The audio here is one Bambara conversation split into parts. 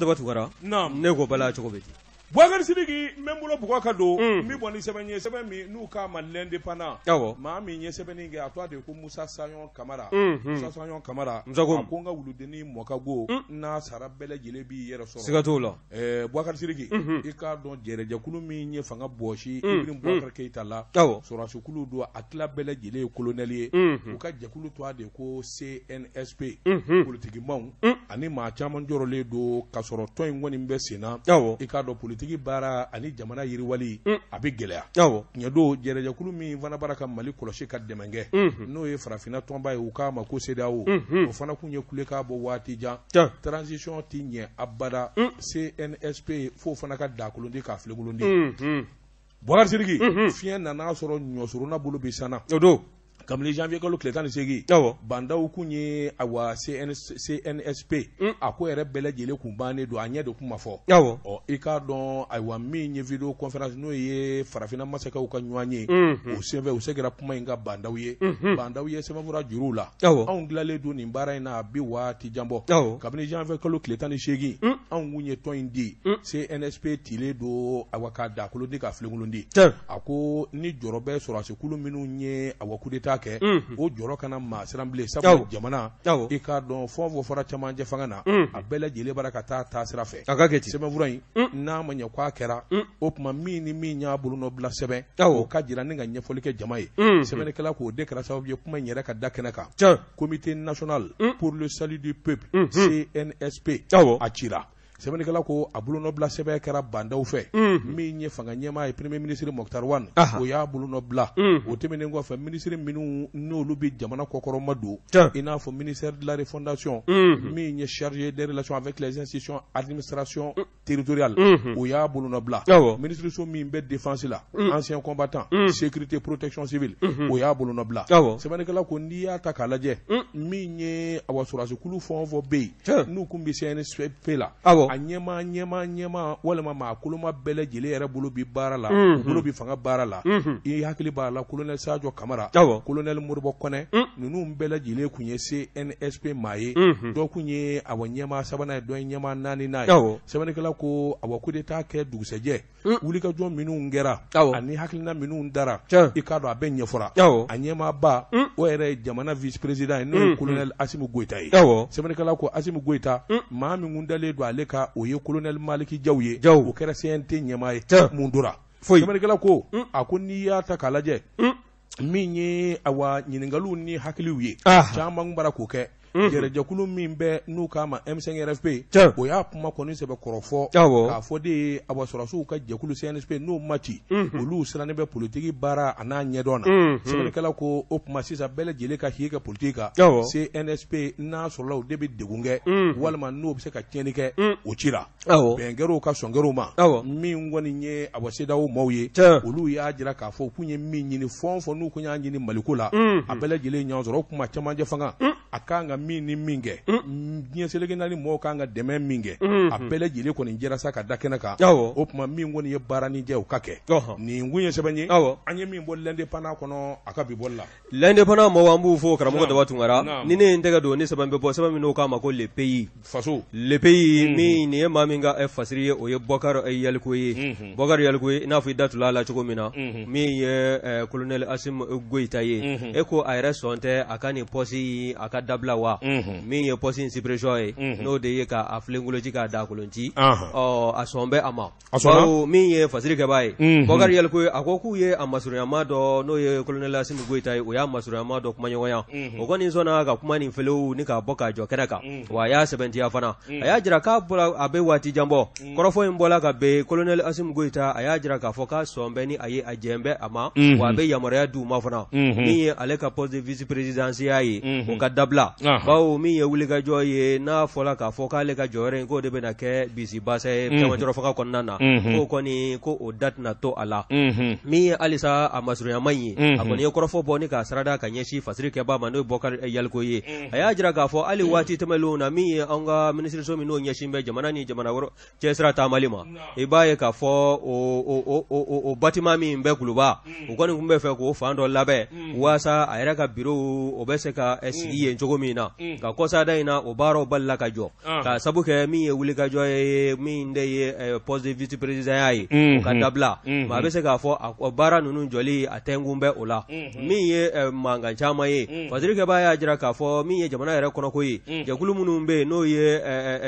Daba Tunkara, naamu, ne ko bala cogo bɛ di? Bubakari Sidiki, n bɛ n bolo bugɔ ka don, n bɛ bɔ ni sɛbɛn ye, sɛbɛn min n'u k'a ma L'Indépendant, awɔ, maa min ye sɛbɛnni kɛ, a tɔgɔ de ye ko Musa Sayɔn Kamara, Musa Sayɔn Kamara, Musa ko a ko n ka wuludennin mɔkago n'a sara bɛɛ lajɛlen b'i yɛrɛ sɔrɔ, siga t'o la. Bubakari Sidiki, i k'a dɔn jɛrɛjɛkulu min ye fanga bɔsi Ibrahim Bubakari Keyita la, awɔ, sɔrɔdasikulu don, a tila bɛɛ lajɛlen ye kolonɛli ye, u ka jɛkulu tɔgɔ de ye ko CNSP, politikimaw ani maa caman jɔrɔlen don k'a sɔrɔ tɔn in kɔni bɛ sen na, awɔ, i k'a dɔn politiki baara ani jamana yiriwali a bɛ gɛlɛya, awɔ, tiɲɛ don jɛrɛjɛkulu min fana b'a la ka Mali kɔlɔsi ka dɛmɛ kɛ, n'o ye farafinna tɔnba ye, u k'a ma ko CEDEAO, o fana kun ye kulekan bɔ waati jan, transition tɛ ɲɛ abada, CNSP f'o fana ka dakolondi k'a filenkolondi. Bubakari Sidiki, fiɲɛ nana sɔrɔ ɲɔsurunna bolo bɛ sanna, o don kabini janvier kalo tile 18, awɔ, Bah N'Daw kun ye awa CNSP a ko yɛrɛ bɛɛ lajɛlen kun bannen don, a ɲɛ de kun ma fɔ, awɔ, ɔ i k'a dɔn ayiwa min ye vidéo conférence n'o ye farafinna masakɛw ka ɲɔgɔn ye, o senfɛ u seginna kuma in kan Bah N'Daw ye, Bah N'Daw ye sɛbɛnfura juru la, awɔ, anw tilalen don nin baara in na a bi waati jan bɔ, awɔ, kabini janvier kalo tile 18 anw kun ye tɔn in di, CNSP tilen don awa k'a dakolondi k'a filenkolondi, a ko ni jɔrɔ bɛ sɔrɔdasikulu minnu ye awa coup d'état kɛ, o jɔrɔ kana maa siran bilen, sabu jamana i k'a dɔn fɛn o fɛn fɔra camancɛ fanga na, a bɛɛ lajɛlen b'a la ka taa taasira fɛ, a ka kɛ ten, sɛbɛnfura in n'a ma ɲɛ k'a kɛra, o tuma min ni min y'a bolonɔ bila sɛbɛn, o ka jira ni ka ɲɛfɔli kɛ jama ye, sɛbɛnnikɛla k'o de kɛra sababu ye kuma in yɛrɛ ka da kɛnɛ kan, Comité national pour le salut du peuple CNSP, awɔ, a cira. Sɛbɛnnikɛla ko a bolonɔbila sɛbɛn kɛra Bah N'Daw fɛ, min ye fanga ɲɛmaa ye premier ministre Moctar Ouane, o y'a bolonɔbila. O tɛmɛnen kɔfɛ, ministre minnu n'olu bɛ jamana kɔkɔrɔma don, i n'a fɔ ministère de la refondation, min ye chargé des relations avec les institutions administration territoriale, o y'a bolonɔbila. Ministre so min bɛ défense la, ancien combattant, sécurité, protection civile, o y'a bolonɔbila. Sɛbɛnnikɛla ko n'i y'a ta k'a lajɛ, min ye awa sɔrɔdasikulu fɛn o fɛn bɛ yen n'u kun bɛ CNSP la, a ɲɛmaa ɲɛmaa ɲɛmaa walima maa koloma bɛɛ lajɛlen yɛrɛ bolo bi baara la, u bolo bi fanga baara la. I hakili b'a la colonel Sadio Kamara, colonel Modibo Kɔnɛ, ninnu bɛɛ lajɛlen kun ye CNSP maa ye, dɔ kun ye awa ɲɛmaa sabanan ye, dɔ ye ɲɛmaa naaninan ye. Sɛbɛnnikɛla ko awa coup d'état kɛ dugusɛjɛ, wulikajɔ minnu kɛra ani hakilina minnu dara, i k'a dɔn a bɛɛ ɲɛfɔra. A ɲɛmaaba o yɛrɛ ye jamana vice président ye, n'o ye colonel Assimi Goïta ye. Sɛbɛnnikɛla ko Assimi Goïta, maa min kun dalen don ale kan, o ye colonel Malick Diaw ye, o kɛra CNT ɲɛmaa ye. Mun tora? Sɛbɛnnikɛla ko a ko n'i y'a ta k'a lajɛ, min ye awa ɲininkaliw ni hakiliw ye caman bara k'o kɛ, jɛrɛjɛkulu min bɛ n'u k'a ma M5 RFP, o y'a kuma kɔni sɛbɛkɔrɔ fɔ k'a fɔ de ye awa sɔrɔdasiw ka jɛkulu CNSP n'o ma ci, olu sirannen bɛ politiki baara a n'a ɲɛdɔn na. Sɛbɛnnikɛla ko o tuma sisan bɛɛ lajɛlen ka hi kɛ politiki kan, CNSP n'a sɔrɔla o de bɛ degun kɛ walima n'o bɛ se ka tiɲɛni kɛ, o cira. Bɛn kɛr'o kan, sɔn kɛr'o ma. Min kɔni ye awa CEDEAO maaw ye, olu y'a jira k'a fɔ k'u ye min ɲini, fɛn o fɛn n'u kun y'a ɲini Maliko la, a bɛɛ lajɛlen ɲɔgɔn sɔrɔ. O tuma camancɛ fanga a kan ka min ni min kɛ, diɲɛ seleke naani mɔgɔw kan ka dɛmɛ min kɛ, a bɛɛ lajɛlen kɔni jɛra sa ka da kɛnɛ kan. O tuma min kɔni ye baara ni jɛ, o ka kɛ. Nin kun ye sɛbɛn ye an ye min bɔ L'Indépendant kɔnɔ a ka bi bɔli la. L'Indépendant mɔgɔw, an b'u fo. Karamɔgɔ Daba Tunkara, ni ne ye n tɛgɛ don ni sɛbɛn bɛ bɔ, sɛbɛn min n'o k'a ma ko Le Pays, faso. Le Pays min nin ye, maa min ka fasiri ye, o ye Bɔkari Yaliko ye. Bɔkari Yaliko ye, i n'a fɔ i da tula la cogo min na, min ye colonel Assimi Goïta ye, e ko a yɛrɛ sɔn tɛ a ka nin poste a ka dabila wa? Min ye poste in suppression ye, n'o de ye k'a filenkoloci k'a dakolonci, ɔ a sɔn bɛ a ma. A min ye fasirikɛbaa ye, Bɔkari Yaliko ye, a ko k'u ye a masurunyama dɔ, n'o ye colonel Assimi Goïta ye, o y'a masurunyama dɔ kumaɲɔgɔnya, o kɔni sɔnna ka kuma nin felew ni k'a bɔ k'a jɔ kɛnɛ kan, wa a y'a sɛbɛntiya fana. A y'a jira k'a bɔra a bɛ waati jan bɔ, kɔrɔfɔ in bɔla ka bɛn colonel Assimi Goïta, a y'a jira k'a fɔ k'a sɔn bɛ ni a ye, a jɛn bɛ a ma, wa a bɛ yamaruya di u ma fana, min ye ale ka poste de vice présidence ye, o ka dabila, bawo min ye wulikajɔ ye, n'a fɔla k'a fɔ k'ale ka jɔyɔrɔ in k'o de bɛna kɛ bisibasa ye camancɛrɔ fanga kɔnɔna na, k'o kɔni ko o da tɛna to a la. Min ye halisa a masurunyama in ye, a kɔni ye kɔrɔfɔ bɔ ni k'a sirada ka ɲɛsin fasirikɛbaa ma, n'o ye Bɔkari Yaliko ye. A y'a jira k'a fɔ hali waati tɛmɛnlenw na, min ye an ka minisiriso min n'o ɲɛsin bɛ jamana ni jamana wɛrɛ cɛsira taamali ma, i b'a ye k'a fɔ o bâtiment min bɛ Kuluba, u kɔni tun bɛ fɛ k'o fan dɔ labɛn waasa a yɛrɛ ka bureau o bɛ se ka sigi yen. yen cogo min na, nka kɔsada in na o baaraw balila ka jɔ ka sabu kɛ min ye wulikajɔ ye min de ye poste de vice président ya ye, o ka dabila. Maa bɛ se k'a fɔ a baara ninnu jɔli a tɛnkun bɛ o la. Min ye mankan caman ye, fasirikɛbaa y'a jira k'a fɔ min ye jamana yɛrɛ kɔnɔko ye, jɛkulu minnu bɛ yen n'o ye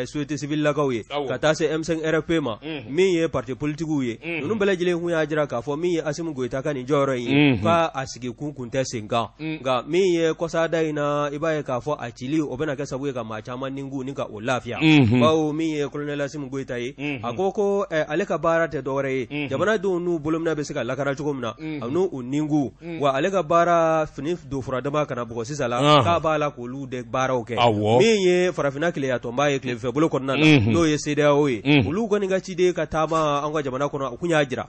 société civile lakaw ye ka taa se M5 RFP ma, min ye parti politigiw ye, ninnu bɛɛ lajɛlen kun y'a jira k'a fɔ min ye Asimi Goyita ka nin jɔyɔrɔ in ye, k'a a sigi kun kun tɛ sen kan. Nka min ye kɔsada in na, i b'a ye k'a fɔ a cili o bɛna kɛ sababu ye ka maa caman nikun ni ka o lafiya, bawo min ye colonel Asimi Goyita ye, a ko ale ka baara tɛ dɔwɛrɛ ye jamanadenw n'u bolominɛ bɛ se ka lakana cogo min na n'u u nikun, wa ale ka baara fini don fura dama kana bugɔ sisan la, k'a b'a la k'olu de baaraw kɛ. Min ye farafinna kelenya tɔnba ye tileganfɛ bolo kɔnɔna na, n'o ye CEDEAO ye, olu kɔni ka ciden ka taama an ka jamana kɔnɔ, u kun y'a jira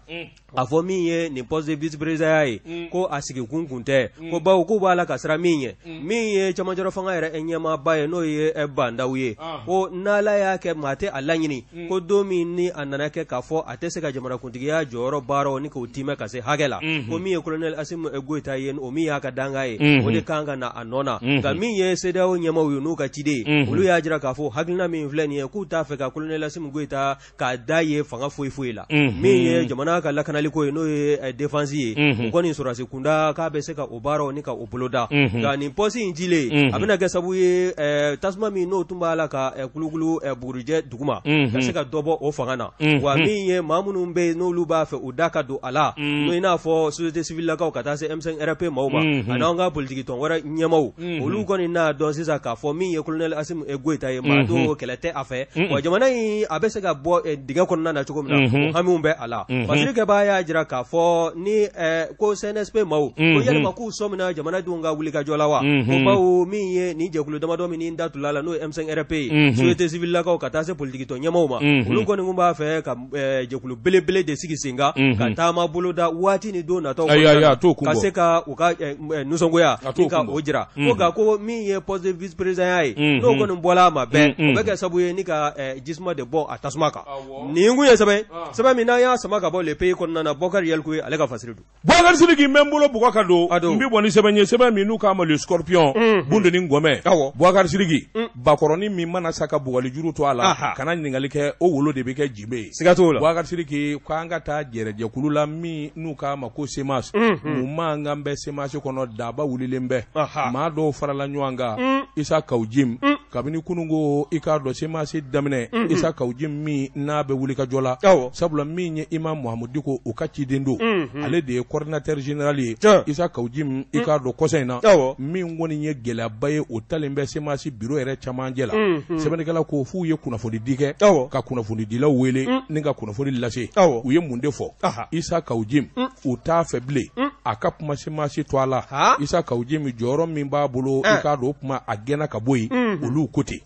a fɔ min ye nin poste de vice président ya ye, ko a sigi kun kun tɛ, ko bawo k'u b'a la ka siran min ɲɛ, min ye cɛmancɛrɔ fanga yɛrɛ ɲɛmaaba ye, n'o ye Ba Ndaw ye, ko n'Ala y'a kɛ maa tɛ a laɲini, ko don min ni a nana kɛ k'a fɔ a tɛ se ka jamanakuntigiya jɔyɔrɔ baaraw ni k'o timɛ ka se hakɛ la, ko min ye colonel Asimi Goyita ye, o min y'a ka dankan ye, o de kan ka na a nɔ na. Nka min ye CEDEAO ɲɛmaaw ye n'u ka ciden ye, olu y'a jira k'a fɔ hakilina min filɛ nin ye, k'u t'a fɛ ka colonel Asimi Goyita k'a da ye fanga foyi foyi la. Min ye jamana ka lakanaliko ye, n'o ye défense ye, o kɔni sɔrɔdasi kunda k'a bɛ se ka o baaraw ni ka o boloda. Nka nin poste in cilen, a bɛna kɛ sababu ye tasuma min n'o tun b'a la ka kulukulu bugurijɛ duguma, ka se ka dɔ bɔ o fanga na. Wa min ye maa minnu bɛ yen n'olu b'a fɛ u da ka don a la, n'o i n'a fɔ société civile lakaw ka taa se M5 RFP maaw ma, ani an ka politiki tɔn wɛrɛ ɲɛmaaw, olu kɔni n'a dɔn sisan k'a fɔ min ye colonel Asimi Goyita ye, maa don kɛlɛ tɛ a fɛ, wa jamana in a bɛ se ka bɔ dingɛ kɔnɔna na cogo min na, o hamiw bɛ a la. Fasirikɛbaa y'a jira k'a fɔ ni ko CNSP maaw ko yalima k'u sɔmina jamanadenw ka wulikajɔ la wa, ko bawo min ye nin jɛkulu damadɔ min da tula la, n'o ye M5 RFP ye, société civile lakaw ka taa se politiki tɔn ɲɛmaaw ma, olu kɔni tun b'a fɛ ka jɛkulu belebele de sigi sen kan ka taama boloda waati ni don nataw ka se ka u ka nisɔngoya ka o jira. Ko nka ko min ye poste de vice président ya ye, n'o kɔni bɔla a ma bɛɛ, o bɛ kɛ sababu ye ni ka jisuma de bɔ a tasuma kan. Nin kun ye sɛbɛn sɛbɛn min n'an y'a sama ka bɔ Le Pays kɔnɔna na, Bɔkari Yalikuye ale ka fasiri don. Bɔkari Sidiki, n bɛ n bolo bugɔ ka don, n bɛ bɔ ni sɛbɛn ye, sɛbɛn min n'u k'a ma Le Scorpion, Bundoni Ngɔmɛ. Bɔkari Sidiki, bakɔrɔnin min mana sa ka bugɔli juru to a la, kana ɲininkali kɛ, o wolo de bɛ kɛ jibe ye. Siga t'o la. Bɔkari Sidiki, k'an ka taa jɛrɛjɛkulu la min n'u k'a ma ko CMAS. Mun mankan bɛ CMAS kɔnɔ, daba wulilen bɛ, maa dɔw farala ɲɔgɔn kan. Isa Kawu Jim, kabini kununko i k'a dɔn CMAS daminɛ, Isa Kawu Jim min n'a bɛ wulikajɔ la, sabula min ye Imam Mahamudu Diko, u ka ciden don, ale de ye coordinateur général ye. Isa Kawu Jim, i k'a dɔn kɔsa in na, min kɔni ye gɛlɛyaba ye, o talen bɛ CMAS bureau yɛrɛ camancɛ la. Sɛbɛnnikɛla ko f'u ye kunnafoni di kɛ, ka kunnafonidilaw wele ni ka kunnafoni lase. U ye mun de fɔ? Isa Kawu Jim, u t'a fɛ bilen a ka kuma CMAS tɔgɔ la. Isa Kawu Jim jɔyɔrɔ min b'a bolo, i k'a dɔn o kuma a gɛnna ka bɔ yen. Olu ko ten.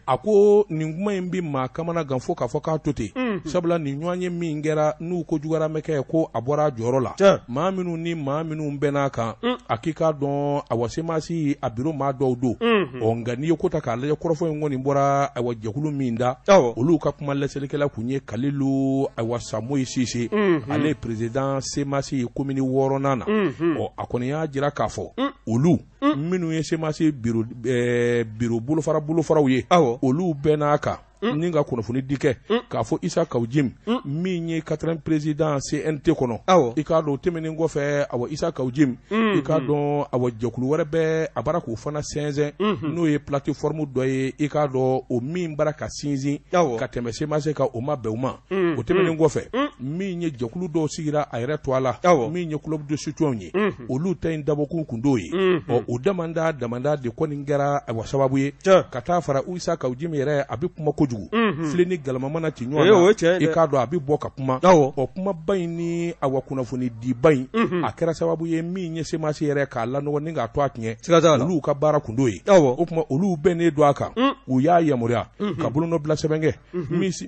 A ko nin kuma in bɛ maa kamana gan fo k'a fɔ k'a to ten, sabula nin ɲɔgɔn ye min kɛra n'u ko juguyara bɛ kɛ ko a bɔra a jɔyɔrɔ la, maa minnu ni maa minnu bɛnn'a kan, a k'i k'a dɔn awa CMAS a bureau maa dɔw don. Ɔ nka n'i ye ko ta k'a lajɛ, kɔrɔfɔ in kɔni bɔra awa jɛkulu min da, olu ka kuma laselikɛla kun ye Kalilu awa Samoyi Sise, ale ye président CMAS ye commune 6nan na. Ɔ a kɔni y'a jira k'a fɔ olu minnu ye CMAS bureau bolofaraw ye, olu bɛnn'a kan ni ka kunnafoni di kɛ k'a fɔ Isa Kawu Jim min ye quatrième président CNT kɔnɔ, i k'a dɔn o tɛmɛnen kɔfɛ, awa Isa Kawu Jim, i k'a dɔn awa jɛkulu wɛrɛ bɛ a bara k'o fana sɛnsɛn, n'o ye plateforme dɔ ye, i k'a dɔn o min bara ka sinsin ka tɛmɛ CMAS kan, o ma bɛn u ma. O tɛmɛnen kɔfɛ, min ye jɛkulu dɔw sigira a yɛrɛ tɔgɔ la, min ye club de soutien ye, olu ta in dabɔkun kun t'o ye. Ɔ o damanda damanda de kɔni kɛra awa sababu ye ka taa fara Isa Kawu Jim yɛrɛ, a bɛ kuma kojugu, filen ni galama mana ci ɲɔgɔn na, i k'a dɔn a bɛ bɔ ka kuma. Ɔ kumaba in ni awa kunnafoni diba in, a kɛra sababu ye min ye CMAS yɛrɛ k'a lanɔgɔ ni k'a to a tiɲɛ, olu ka baara kun t'o ye. O tuma olu bɛnnen don a kan, u y'a yamaruya ka bolonɔbila sɛbɛn kɛ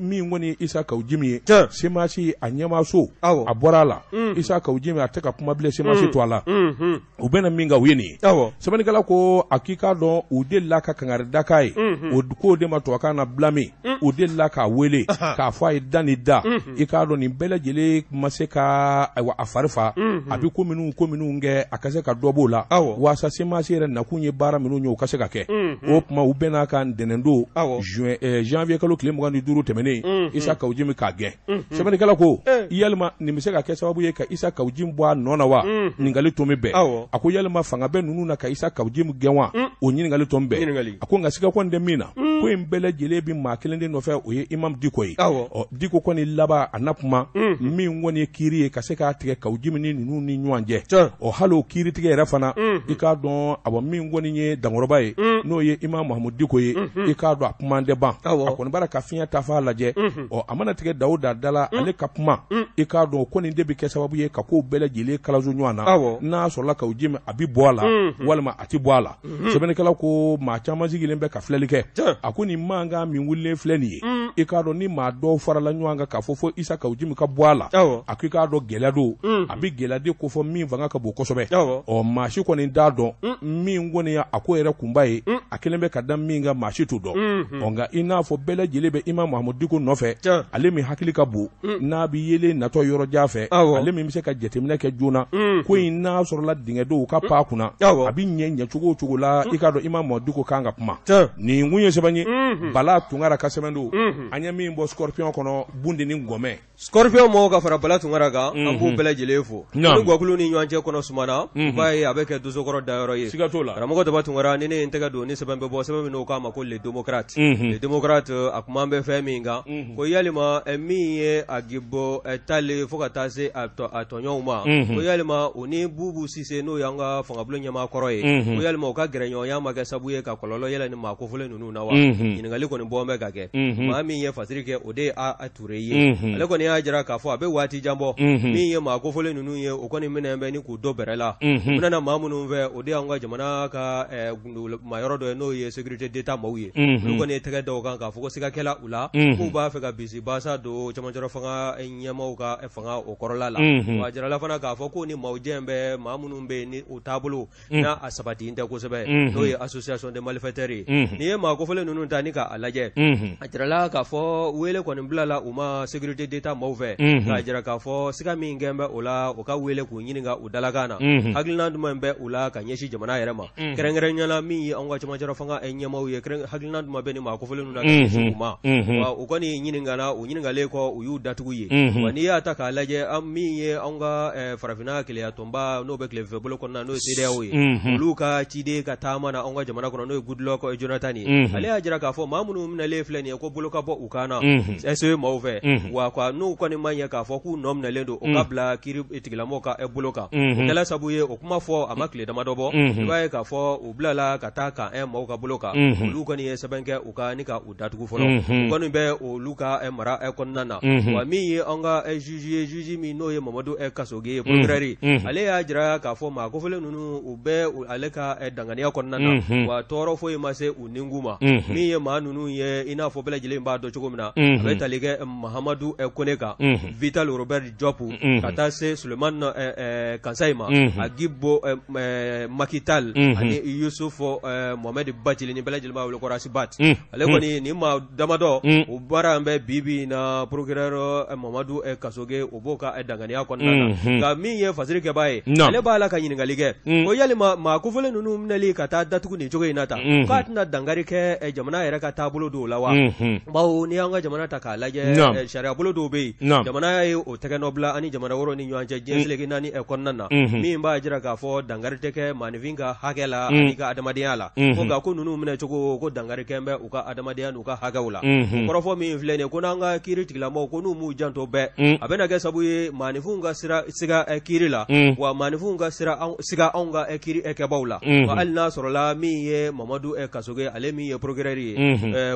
min kɔni Isa Kawu Jim ye, CMAS a ɲɛmaaso a bɔra a la. Isa Kawu Jim a tɛ ka kuma bilen CMAS tɔgɔ la. U bɛnna min kan, u ye nin ye. Sɛbɛnnikɛla ko a k'i k'a dɔn u delila ka kangari da k'a ye, o k'o de ma tubabukan na blâmer. u delila k'a wele k'a fɔ a ye da ni da i k'a dɔn nin bɛɛ lajɛlen ma se ka ayiwa a fari fa a bɛ ko minnu kɛ a ka se ka dɔ b'o la waasa CMAS yɛrɛ nakun ye baara minnu ye o ka se ka kɛ o tuma u bɛn'a kan ntɛnɛndon janvier kalo tile 25 tɛmɛnen Isa Kawu Jim k'a gɛn sɛbɛnnikɛla ko yalima nin bɛ se ka kɛ sababu ye ka Isa Kawu Jim bɔ a nɔ na wa ɲininkali tun bɛ bɛn a ko yalima fanga bɛ ninnu na ka Isa Kawu Jim gɛn wa o ɲininkali tun bɛn a ko nka siga kɔni tɛ min na ko in bɛɛ lajɛlen bɛ maa kelen de nɔfɛ o ye Imam Diko ye ɔ Diko kɔni laban a na kuma min kɔni ye kiiri ye ka se k'a tigɛ Kawu Jim ni ninnu ni ɲɔgɔn cɛ ɔ hali o kiiri tigɛ yɛrɛ fana i k'a dɔn awa min kɔni ye dankɔrɔba ye n'o ye Imam Mahamudu Diko ye i k'a dɔn a kuma tɛ ban a kɔni b'a la ka fiɲɛ tafa lajɛ ɔ a mana tigɛ da o da da la ale ka kuma i k'a dɔn ko nin de bɛ kɛ sababu ye ka kow bɛɛ lajɛlen kalaso ɲɔgɔn na n'a sɔrɔla Kawu Jim a bɛ bɔ a la walima a tɛ bɔ a la sɛbɛnnikɛla ko maa caman sigilen bɛ ka filɛli kɛ a ko nin mankan min wulilen filɛ nin ye i k'a dɔn ni maa dɔw farala ɲɔgɔn kan k'a fɔ fo Isa Kawu Jim ka bɔ a la a ko i k'a dɔn gɛlɛya don a bɛ gɛlɛya de kofɔ min fanga ka bon kosɛbɛ ɔ maa si kɔni t'a dɔn min kɔni a ko yɛrɛ kunba ye a kelen bɛ ka da min kan maa si t'o dɔn ɔ nka i n'a fɔ bɛɛ lajɛlen bɛ Imam Mahamudu Diko nɔfɛ ale min hakili ka bon n'a bɛ yeelen natɔ yɔrɔ jan fɛ ale min bɛ se ka jateminɛ kɛ joona ko in n'a sɔrɔla dingɛ don u ka pan kunna a bɛ ɲɛ ɲɛcogo o cogo la i k'a dɔn Imam Mahamudu Diko kan ka kuma nin kun ye sɛbɛn ye Bala Tunkara ka sɛbɛn don an ye min bɔ Scorpion kɔnɔ Bundini Gɔmɛ Scorpion mɔgɔw ka fara Bala Tunkara kan an b'u bɛɛ lajɛlen fo ni guwakulu ni ɲɔgɔn cɛ kɔnɔ sumana i b'a ye a bɛ kɛ dosokɔrɔ dayɔrɔ ye siga t'o la karamɔgɔ Daba Tunkara ni ne ye n tɛgɛ don ni sɛbɛn bɛ bɔ sɛbɛn min n'o k'a ma ko Le Démocrate Le Démocrate a kuma bɛ fɛn min kan ko yalima min ye Agibu Tali fo ka taa se a tɔɲɔgɔnw ma ko yalima u ni Bubu Sise n'o y'an ka fangabulon ɲɛmaa kɔrɔ ye ko yalima u ka gɛrɛɲɔgɔnya ma kɛ sababu ye ka kɔlɔlɔ yɛlɛ ni maa kofɔlen ninnu na wa ɲininkali kɔni bɔ bɛ ka kɛ maa min ye fasiri kɛ o de ye a Ture ye ale kɔni y'a jira k'a fɔ a bɛ waati jan bɔ min ye maa kofɔlen ninnu ye o kɔni minɛnen bɛ ni k'u don bɛrɛ la u minɛna maa minnu fɛ o de y'an ka jamana ka maa yɔrɔ dɔ ye n'o ye sécurité d'État maaw ye olu kɔni ye tɛgɛ da o kan k'a fɔ ko siga kɛla u la k'u b'a fɛ ka bisibasa don cɛmancɛrɔ fanga ɲɛmaaw ka fanga o kɔrɔla la wa a jirala fana k'a fɔ ko ni maaw jɛ bɛ maa minnu bɛ yen ni u taabolo n'a a sabatilen tɛ kosɛbɛ n'o ye association de malfaiteurs ye n'i ye maa kofɔlen ninnu ta ni k'a lajɛ a jirala k'a fɔ wele kɔni bilala u ma sécurité d'État maaw fɛ k'a jira k'a fɔ siga min kɛn bɛ o la u ka wele k'u ɲininka u dalakan na hakilina jumɛn bɛ u la ka ɲɛsin jamana yɛrɛ ma kɛrɛnkɛrɛnya la min ye anw ka cɛmancɛrɔ fanga ɲɛmaaw ye hakilina jumɛn bɛ nin maa kofɔlen ninnu na ka ɲɛsin u ma wa u kɔni ɲininkana u ɲininkalen kɔ u y'u datugu ye wa n'i y'a ta k'a lajɛ min ye anw ka farafinna kelenya tɔnba n'o bɛ tilebinfɛ bolo kɔnɔna n'o ye CEDEAO ye olu ka ciden ka taama na anw ka jamana kɔnɔ n'o ye Goodluck Jonathan ye ale y'a jira k'a fɔ maa minnu minɛlen filɛ nin ye ko bolo ka bɔ u kan na SE maaw fɛ wa n'u kɔni ma ɲɛ k'a fɔ k'u nɔ minɛlen don u ka bila kiiri tigilamɔgɔw ka bolo kan o kɛla sabu ye o kuma fɔ a ma tile damadɔ bɔ i b'a ye k'a fɔ u bilala ka taa kan maaw ka bolo kan olu kɔni ye sɛbɛn kɛ u kan ni ka u datugu fɔlɔ u kɔni bɛ olu ka mara kɔnɔna na wa min ye an ka juge ye juge min n'o ye Mamadu Kasoge ye procureur ale y'a jira k'a fɔ maa kofɔlen ninnu u bɛ ale ka danganiya kɔnɔna na wa tɔɔrɔ foyi ma se u nikun ma min ye maa ninnu ye i n'a fɔ bɛɛ lajɛlen b'a dɔn cogo min na a bɛ tali kɛ Mahamadu Kone kan Vital Robert Diop ka taa se Sulemani Kansayi ma Agibu Maki Tall ani Yusuf Mohamed Bacili ni bɛɛ lajɛlen b'a wele ko Ras Bath ale kɔni nin maa damadɔ u baara bɛ bi bi na procureur Mamadu Kasoge o b'o ka danganiya kɔnɔna na nka min ye fasiri kɛbaa ye ale b'a la ka ɲininkali kɛ ko yalima maa kofɔlen ninnu minɛli ka taa datugu nin cogo in na tan k'a tɛna dankari kɛ jamana yɛrɛ ka taabolo dɔw la wa bawo n'i y'an ka jamana ta k'a lajɛ sariya bolo dɔw bɛ yen jamana ye o tɛgɛnɔ bila ani jamana wɛrɛw ni ɲɔgɔn cɛ diɲɛ seleke naani kɔnɔna na min b'a jira k'a fɔ dankari tɛ kɛ maaninfin ka hakɛ la ani ka adamadenya la ko nka ko ninnu minɛ cogo ko dankari kɛn bɛ u ka adamadenya n'u ka hakɛw la kɔrɔfɔ min filɛ nin ye ko n'an ka kiiri tigilamɔgɔw ko n'u m'u janto bɛɛ a bɛna kɛ sabu ye maaninfinw ka siga kiiri la wa maaninfinw ka siga anw ka kiiri kɛbaaw la wa hali n'a sɔrɔla min ye Mamadu Kasoge ale min ye procureur ye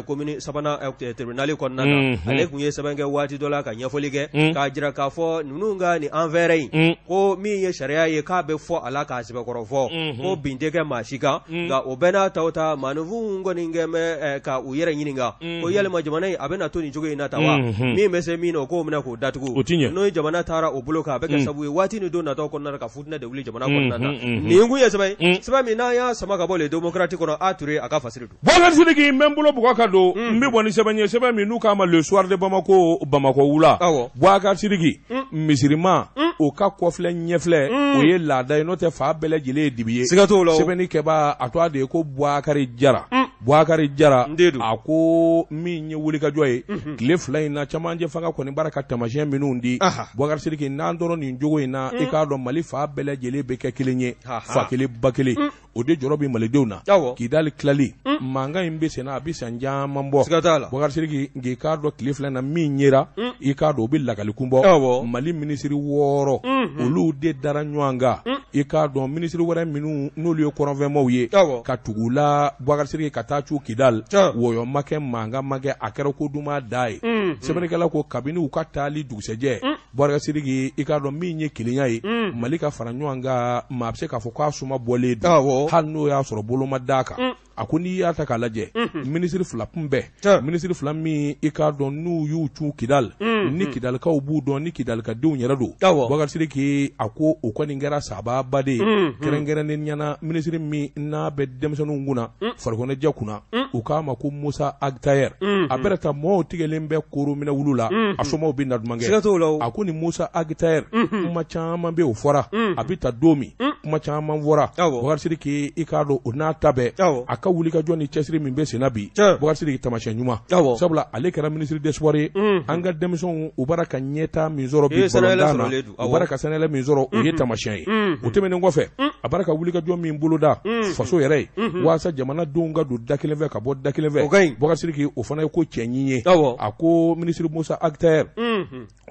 commune sabanan tribunal kɔnɔna na ale tun ye sɛbɛn kɛ waati dɔ la ka ɲɛfɔli kɛ k'a jira k'a fɔ ninnu ka nin affaire in ko min ye sariya ye k'a bɛ fɔ a la k'a sɛbɛkɔrɔ fɔ ko bin tɛ kɛ maa si kan nka o bɛɛ n'a ta ta maaninfinw kɔni kɛn bɛ ka u yɛrɛ ɲininka ko yalima jamana in a bɛna to nin cogo in na tan wa min bɛ se min na o k'o minɛ k'o datugu n'o ye jamana taara o bolo kan a bɛ kɛ sababu ye waati ni don nataw kɔnɔna na ka futinɛ de wuli jamana kɔnɔna na nin kun ye sɛbɛn ye sɛbɛn min n'an y'a sama ka bɔ Le Démocrate kɔnɔ a Ture a ka fasiri don Bubakari Sidiki n bɛ n bolo bugɔ ka don N bɛ bɔ ni sɛbɛn ye, sɛbɛn min n'u k'a ma Le Soir de Bamako, Bamakɔ wula. Boubacar Sidiki, misirima o ka kɔfilɛ ɲɛfilɛ, o ye laada ye, n'o tɛ fa bɛɛ lajɛlen ye dibi ye. Siga t'o la. Sɛbɛnni kɛbaa a tɔgɔ de ye ko Boubacar Jara. Boubacar Jara a ko min ye wulikajɔ ye tile 2 in na, camancɛ fanga kɔni bara ka taamasiyɛn minnu di, Boubacar Sidiki, n'an tora nin cogo in na, i k'a dɔn Mali fa bɛɛ lajɛlen bɛ kɛ kelen ye, fa kelen ba kelen. O de jɔrɔ bɛ malidenw na. Kidali tilali mankan in bɛ senna, a bɛ san caman bɔ. Boubacar Sidiki, nka i k'a dɔn tile 2 na min yera, i k'a dɔn o bɛ lakali kun bɔ. Mali minisiri 6, olu de dara ɲɔgɔn kan. I k'a dɔn minisiri wɛrɛ minnu n'olu ye kɔrɔnfɛmaw ye, ka tugu la Boubacar Sidiki ka taa cu Kidali, wɔyɔ ma kɛ, mankan ma kɛ, a kɛra ko duman da ye. Sɛbɛnnikɛla ko kabini u ka taali dugusɛjɛ, Boubacar Sidiki, i k'a dɔn min ye kelenya ye, Mali ka fara ɲɔgɔn kan, maa bɛ se k'a fɔ k'a suma bɔlen don, hali n'o y'a sɔrɔ bolo ma d'a kan. A ko n'i y'a ta k'a lajɛ, minisiri 2 kun bɛɛ, minisiri 2 min i k'a dɔn n'u y'u cun Kidali, ni Kidalikaw b'u dɔn, ni Kidalikadenw yɛrɛ don, Boubacar Sidiki a ko o kɔni kɛra sababa de ye, kɛrɛnkɛrɛnnenya na minisiri min n'a bɛ denmisɛnninw kunna, farikoloɲɛnajɛ kunna, u k'a ma ko Musa Ag Attaher. A bɛrɛ ta mɔgɔw tigɛlen bɛ koro minɛ wulu la, a somaw bɛ na duman kɛ. A ko ni Musa Ag Attaher, kuma caman bɛ o fɔra, a bɛ ta don min, kuma caman fɔra. Boubacar Sidiki, i k'a dɔn o n'a ta bɛɛ, a ka wulikajɔ ni cɛsiri min bɛ senna bi, Boubacar Sidiki, taamasiyɛn ɲuman, sabula ale kɛra ministre des sports ye. An ka denmisɛnw u bara ka ɲɛta min sɔrɔ bi balontan na, u bara ka sanayɛlɛ min sɔrɔ, o ye taamasiyɛn ye. O tɛmɛnen kɔfɛ, a bara ka wulikajɔ min boloda faso yɛrɛ ye, walasa jamanadenw ka don da kelen fɛ ka bɔ da kelen fɛ, Boubacar Sidiki, o fana ye ko cɛɲi ye. A ko minisiri Musa Ag Attaher,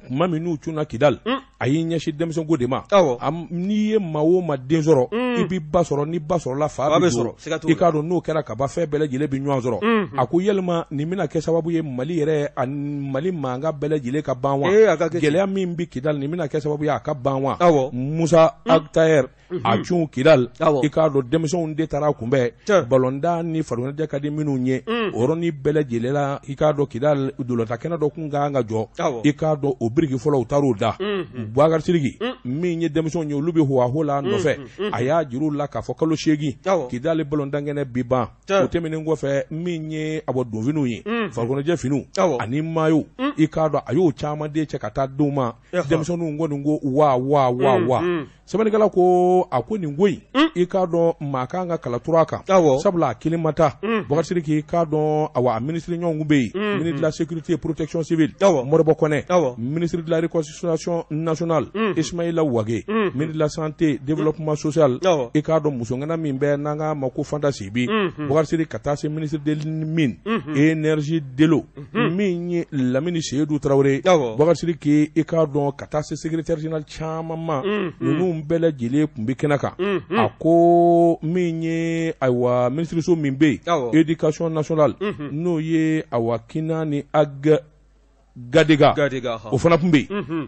tuma min n'u cunna Kidali, a y'i ɲɛsin denmisɛnko de ma. N'i ye maa o maa den sɔrɔ, i b'i ba sɔrɔ, ni ba sɔrɔla fa bɛ sɔrɔ. I k'a dɔn n'o kɛra ka ban, fɛn bɛɛ lajɛlen bɛ ɲɔgɔn sɔrɔ. A ko yalima nin bɛna kɛ sababu ye Mali yɛrɛ ani Mali mankan bɛɛ lajɛlen ka ban wa? Gɛlɛya min bɛ Kidali, nin bɛna kɛ sababu ye a ka ban wa? Musa Ag Attaher a cun Kidali, i k'a dɔn denmisɛnw de taara kunbɛn, balontan ni farikoloɲɛnajɛ ka di minnu ye, o yɔrɔnin bɛɛ lajɛlen la. I k'a dɔn Kidali dolota kɛnɛ dɔ kun ka kan ka jɔ, i k'a dɔn o biriki fɔlɔ u taar'o da. Boubacar Sidiki, min ye denmisɛnw ye, olu bɛ huwaho la nɔfɛ, a y'a jira u la k'a fɔ kalo 8 Kidali balontan kɛnɛ bi ban. O tɛmɛnen kɔfɛ, min ye a bɔ donfiniw ye, farikoloɲɛnajɛ finiw ani mayo, i k'a dɔn a y'o caman de cɛ ka taa denw ma. Denmisɛnninw kɔni ko wa wa wa wa. Sɛbɛnnikɛla ko a ko nin ko in, i k'a dɔn maa kan ka kala turu a kan, sabula a kelen ma taa. Boubacar Sidiki, i k'a dɔn awa a minisiri ɲɔgɔn bɛ yen, ministre de la sécurité et protection civile Modibo Kɔnɛ, ministre de la réconciliation nationale Ismaïla Wagué, ministre de la santé développement social, i k'a dɔn musoŋana min bɛ n'an k'a ma ko Fanta Sibi, Boubacar Sidiki, ka taa se ministre de mine et énergie de l'eau min ye Lamini Seydou Traoré, Boubacar Sidiki, i k'a dɔn ka taa se secrétaire général caman ma, ninnu bɛɛ lajɛlen tun bɛ kɛnɛ kan. A ko min ye ayiwa minisiriso min bɛ yen, éducation nationale, n'o ye awa Kinani Ag Gadega, o fana tun bɛ yen.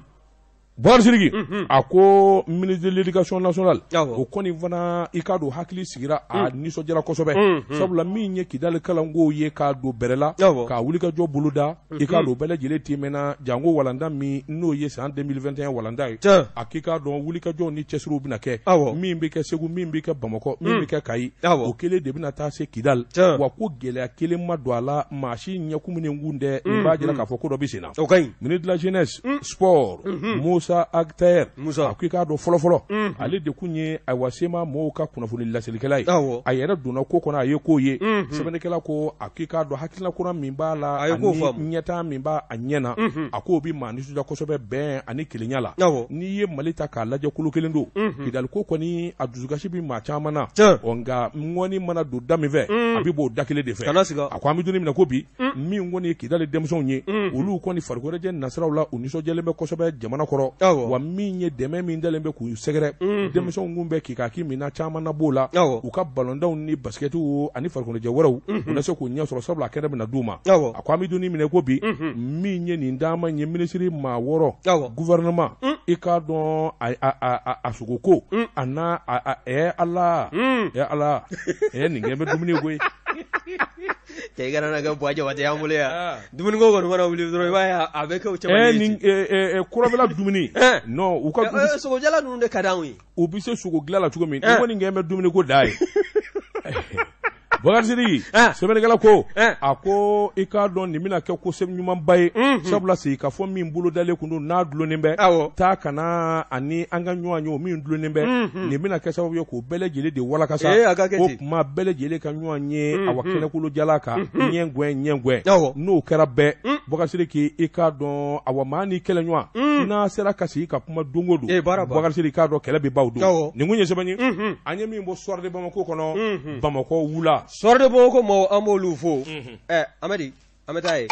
Boubacar Sidiki a ko ministre de l'éducation nationale, o kɔni fana, i k'a dɔn hakili sigira, a nisɔndiyara kosɛbɛ, sabula min ye Kidali kalanko ye k'a don bɛrɛ la, k'a wulikajɔ boloda, i k'a dɔn bɛɛ lajɛlen tɛmɛna, janko walanda min n'o ye san 2021 walanda ye. A k'i k'a dɔn wulikajɔw ni cɛsiriw bɛna kɛ, min bɛ kɛ Segu, min bɛ kɛ Bamakɔ, min bɛ kɛ Kayi, o kelen de bɛna taa se Kidali. Wa ko gɛlɛya kelen ma don a la, maa si ɲɛkun ni kun tɛ, nin b'a jira k'a fɔ ko dɔ bɛ sen na. Ministre de la jeunesse sport Musa Ag Attaher, a ko i k'a dɔn fɔlɔfɔlɔ ale de kun ye ayiwa CMA mɔgɔw ka kunnafoni laselikɛla ye. A yɛrɛ donna ko kɔnɔ, a ye ko ye. Sɛbɛnnikɛla ko a k'i k'a dɔn hakilina kura min b'a la ani ɲɛtaa min b'a a ɲɛ na, a k'o bɛ maa nisɔndiya kosɛbɛ bɛn ani kelenya la. N'i ye Mali ta k'a lajɛ, kolo kelen don. Kidali ko kɔni a dusukasi bɛ maa caman na, ɔ nka ŋɔni mana don da min fɛ, a bɛ bɔ o da kelen de fɛ. A ko an bɛ don min na ko bi, min kɔni ye Kidali denmisɛnw ye, olu kɔni farikoloɲɛnajɛ nasiraw la, u nisɔndiyalen bɛ kosɛbɛ jamana kɔrɔ. Wa min ye dɛmɛ min dalen bɛ k'u sɛgɛrɛ, denmisɛnw kun bɛ k'i min na, caman na b'o la, u ka balontanw ni basikɛtiw ani farikoloɲɛnajɛ wɛrɛw, u na se k'u ɲɛ sɔrɔ, sabula a kɛnɛ bɛna d'u ma. A ko an bɛ don min ko bi, min ye nin taama ye, minisiri maa 6 gouvernement, i k'a dɔn a sogo ko a n'a Ala ala nin kɛ bɛ dumuni koyi. Cɛ, i kana na kɛ Buwa Jabate y'an bolo yan. Dumuni ko kɔni mana wuli dɔrɔn, i b'a ye a bɛ kɛ o cɛman ye. Nin kɔrɔnfɛla dumuni, non, u ka sogojala ninnu de ka d'anw ye. U bɛ se sogo dilan la cogo min, i kɔni kɛ bɛ dumuni ko da ye. Bakari Sidiki, sɛbɛnnikɛla ko a ko i k'a dɔn nin bɛna kɛ ko ɲumanba ye, sabula sigikafɔ min bolodalen kun don n'a dulonnen bɛ taa ka na ani an ka ɲɔgɔn ye, o min dulonnen bɛ nin bɛna kɛ sababu ye k'o bɛɛ lajɛlen de walakasa, o tuma bɛɛ lajɛlen ka ɲɔgɔn ye awa kɛnɛkolo jala kan, ɲɛgɛn ɲɛgɛn. N'o kɛra bɛɛ, Bakari Sidiki, i k'a dɔn awa maa ni kɛlɛ ɲɔgɔn n'a sera ka sigi ka kuma don o don, Bakari Sidiki, k'a dɔn kɛlɛ bɛ ban o don. Nin kun ye sɛbɛn ye an ye min bɔ Soir de Bamako kɔnɔ, Bamakɔ wula. Soir de Bamako maaw, an b'olu fo. Amadi, an bɛ taa yen.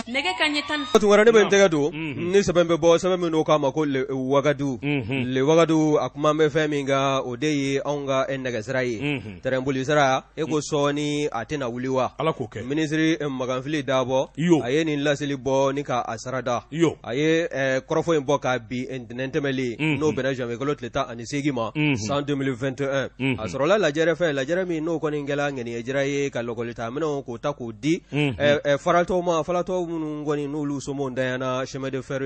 Nɛgɛ ka ɲɛ 10. Tunkara, ne bɛ n tɛgɛ don ni sɛbɛn bɛ bɔ, sɛbɛn min n'o k'a ma ko le Wagadu. Le Wagadu, a kuma bɛ fɛn min kan, o de ye anw ka nɛgɛsira ye, tɛrɛnboli sira. E ko sɔɔni a tɛna wuli wa? Ala k'o kɛ. Minisiri Maganfili Dabɔ, a ye nin laseli bɔ ni k'a sarada. A ye kɔrɔfɔ in bɔ k'a bi ntɛnɛn tɛmɛlen, n'o bɛnna janvier kalo tile 18 ma, san 2021. A sɔrɔla lajɛrɛ fɛ, lajɛrɛ min n'o kɔni kɛla ŋaniya ye ka lakɔlita minɛnw k'o ta k'o di faratɔw ma, faratɔw minnu kɔni n'olu somɔgɔw dayana chemin de fer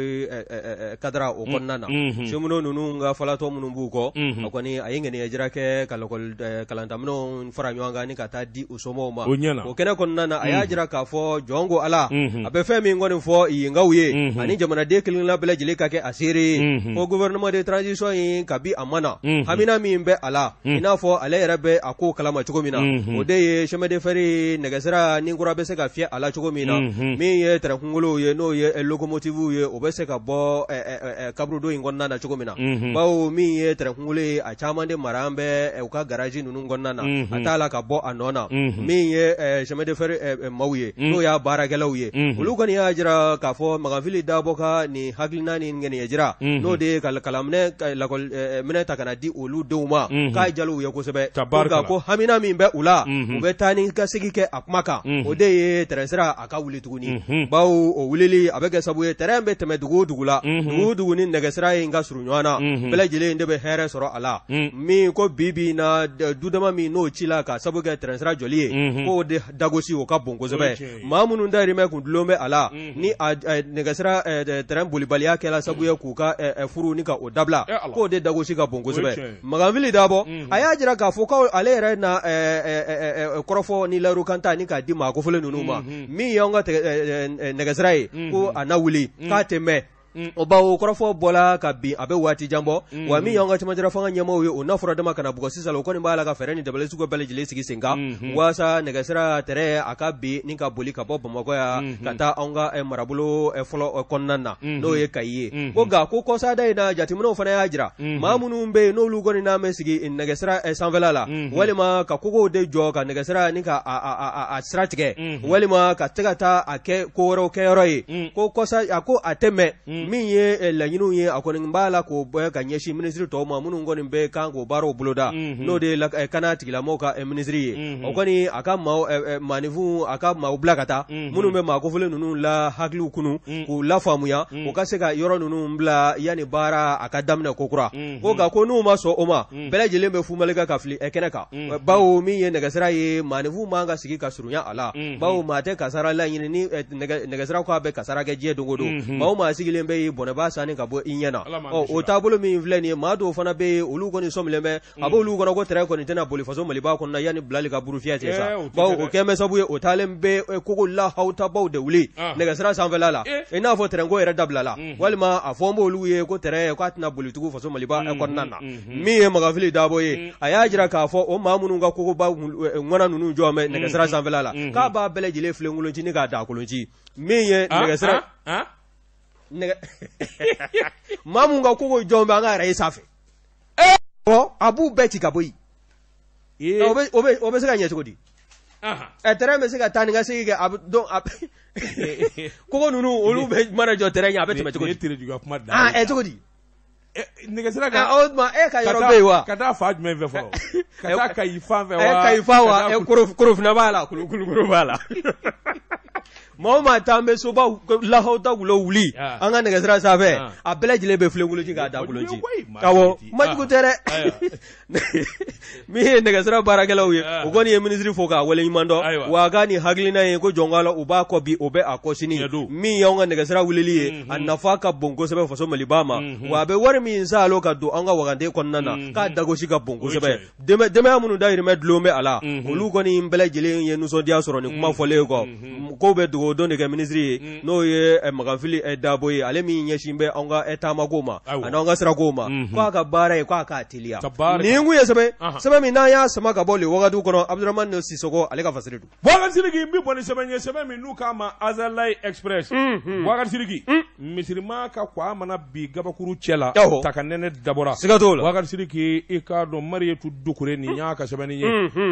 kadara o kɔnɔna na, cheminots ninnu ka falatɔ minnu b'u kɔ. A kɔni a ye ŋaniya jira kɛ ka lakɔli kalantaminɛnw fara ɲɔgɔn kan ni ka taa di u somɔgɔw ma. O kɛnɛ kɔnɔna na, a y'a jira k'a fɔ jɔn ko Ala, a bɛ fɛn min kɔni fɔ yenkaw ye ani jamanaden kelenkelenna bɛɛ lajɛlen ka kɛ a seere ye, ko gouvernement de transition in, kabi a ma na, hamina min bɛ a la, i n'a fɔ ale yɛrɛ bɛ a ko kalama cogo min na, o de ye chemin de fer nɛgɛsira ni kura bɛ se ka fiyɛ a la cogo min na, min ye tɛrɛn kunkolow ye, n'o ye locomotive ye, o bɛ se ka bɔ kaburudo in kɔnɔna na cogo min na, bawo min ye tɛrɛn kunkolo ye, a caman de mara an bɛ u ka garage ninnu kɔnɔna na, a t'a la ka bɔ a nɔ na. Min ye chemin de fer maaw ye, n'o y'a baarakɛlaw ye, olu kɔni y'a jira k'a fɔ Maganfili Dabɔ ka nin hakilina ni ŋaniya jira, n'o de ye ka kalanminɛ lakɔli minɛ ta ka na di olu denw ma, k'a jaliw ye kosɛbɛ. Nka ko hamina min bɛ u la, u bɛ taa ni ka segin kɛ a kuma kan, o de ye tɛrɛn sira a ka wuli tuguni, bawo o wulili a bɛ kɛ sababu ye tɛrɛn bɛ tɛmɛ dugu o dugu la, dugu o dugu ni nɛgɛsira in ka surun ɲɔgɔn na, bɛɛ lajɛlen de bɛ hɛrɛ sɔrɔ a la. Min ko bi bi in na, dudama min n'o ci la ka sababu kɛ tɛrɛn sira jɔli ye, k'o de dagosi o ka bon kosɛbɛ. Maa minnu dayirimɛ kun dulon bɛ a la, ni a nɛgɛsira tɛrɛn bolibaliya kɛla sababu ye k'u ka furu ni ka o dabila, k'o de dagosi ka bon kosɛbɛ. Maganfili Dabɔ, a y'a jira k'a fɔ ko ale yɛrɛ na kɔrɔfɔ ni layirukan ta ni k'a di maa kofɔlen ninnu ma, min y'anw ka nɛgɛsira ye, ko a na wuli k'a tɛ mɛn o, bawo kɔrɔfɔ bɔla ka bin a bɛ waati jan bɔ. Wa min y'anw ka cɛmancɛla fanga ɲɛmaaw ye, o n'a fɔra dama ka na bugɔ sisan, o kɔni b'a la ka fɛɛrɛ ni dabali sugu bɛɛ lajɛlen sigi sen kan waasa nɛgɛsira tɛrɛ a ka bin ni ka boli ka bɔ Bamakɔ yan ka taa anw ka marabolo fɔlɔ kɔnɔna na, n'o ye Kayi ye. Ko nka ko kɔsada in na, jateminɛw fana y'a jira, maa minnu bɛ yen n'olu kɔni n'a bɛ sigi nɛgɛsira sanfɛla la, walima ka kogow de jɔ ka nɛgɛsira ni ka a sira tigɛ, walima ka se ka taa a kɛ ko wɛrɛw kɛyɔrɔ ye, ko kɔsa a ko a tɛ mɛn. Min ye laɲiniw ye, a kɔni b'a la k'o bɔ ka ɲɛsin minisiri tɔw ma minnu kɔni bɛ kan k'o baaraw boloda, n'o de ye kana tigilamɔgɔw ka minisiri ye. O kɔni a ka maaw maaninfinw, a ka maaw bila ka taa minnu bɛ maa kofɔlen ninnu la hakiliw kunu k'u lafaamuya, u ka se ka yɔrɔ ninnu bila yanni baara a ka daminɛ kokura. Ko nka ko n'u ma sɔn o ma, bɛɛ lajɛlen bɛ fumalika ka fili kɛnɛ kan, bawo min ye nɛgɛsira ye, maaninfinw man ka sigi ka surunya a la, bawo maa tɛ kasara laɲini ni nɛgɛsira k'a bɛ kasara kɛ diɲɛ don o don. Maa o maa sigilen bɛ yen, bɔnɛba sanni ka bɔ i ɲɛ na. Ɔ o taabolo min filɛ nin ye, maa dɔw fana bɛ yen, olu kɔni sɔmilen bɛ a b'olu kɔnɔ ko tɛrɛn kɔni tɛna boli faso Maliba kɔnɔ yanni bilali ka buru fiyɛ cɛ sa, bawo o kɛn bɛ sababu ye o taalen bɛ kogo lahawutabaw de wuli nɛgɛsira sanfɛla la, i n'a fɔ tɛrɛnko yɛrɛ dabilala, walima a fɔ n b'olu ye ko tɛrɛn k'a tɛna boli tugun faso Maliba kɔnɔna na. Min ye Magafili Dabɔ ye, a y'a jira k'a fɔ o maa minnu ka kogoba ŋana ninnu jɔ bɛ nɛgɛsira sanfɛla la, k'a b'a bɛɛ lajɛlen filenkolon ci ni k'a dakolon ci. Min ye nɛgɛsira maa minnu ka kogo jɔ bɛ an ka yɛrɛ sanfɛ, a b'u bɛɛ ci ka bɔ yen. O bɛ se ka ɲɛ cogo di? Ɛ, tɛrɛn bɛ se ka taa ni ka segin kɛ, a bɛ donc kogo ninnu, olu bɛ mana jɔ tɛrɛn ɲɛ, a bɛ tɛmɛ cogo di? Ɛ, cogo di? Nɛgɛsira kan. O tuma e ka yɔrɔ bɛ yen wa? Ka taa fan jumɛn fɛ fɔlɔ? Ka taa Kayi fan fɛ wa? Kayi fan wa? Korofina b'a la, Kulukoro b'a la. Maa o maa taa bɛ soba lahawta wuli an ka nɛgɛsira sanfɛ a bɛɛ lajɛlen bɛ filenkolonci k'a dakolonci awɔ majugu tɛ dɛ min ye nɛgɛsira baarakɛlaw ye o kɔni ye minisiri fo k'a waleɲuman dɔn wa a ka nin hakilina ye ko jɔn la u b'a kɔ bi o bɛ a kɔ sini min y'anw ka nɛgɛsira wulili ye a nafa ka bon kosɛbɛ faso maliba ma wa a bɛ wari min saalo ka don an ka wagande kɔnɔna na k'a dagosi ka bon kosɛbɛ denbaya minnu dahirimɛ dulon bɛ a la olu kɔni bɛɛ lajɛlen ye nisɔndiya sɔrɔ nin kuma fɔlen kɔ ko bɛ dugawu don de kɛ minisiri ye n'o ye Makanfili Dabo ye ale min ɲɛsin bɛ an ka taamako ma ani an ka sirako ma k'a ka baara ye k'a k'a teliya nin kun ye sɛbɛn sɛbɛn min n'an y'a sama ka bɔ le wagadu kɔnɔ Abudramani Sisɔkɔ ale ka fasiri don. Bubakari Sidiki n bɛ bɔ ni sɛbɛn ye sɛbɛn min n'u k'a ma Azalayi Express Bubakari Sidiki misirima ka ko a mana bin gabakuru cɛ la ta ka nɛnɛ dabɔra siga t'o la Bubakari Sidiki i k'a dɔn Mariyetu Dukure nin y'a ka sɛbɛnni ye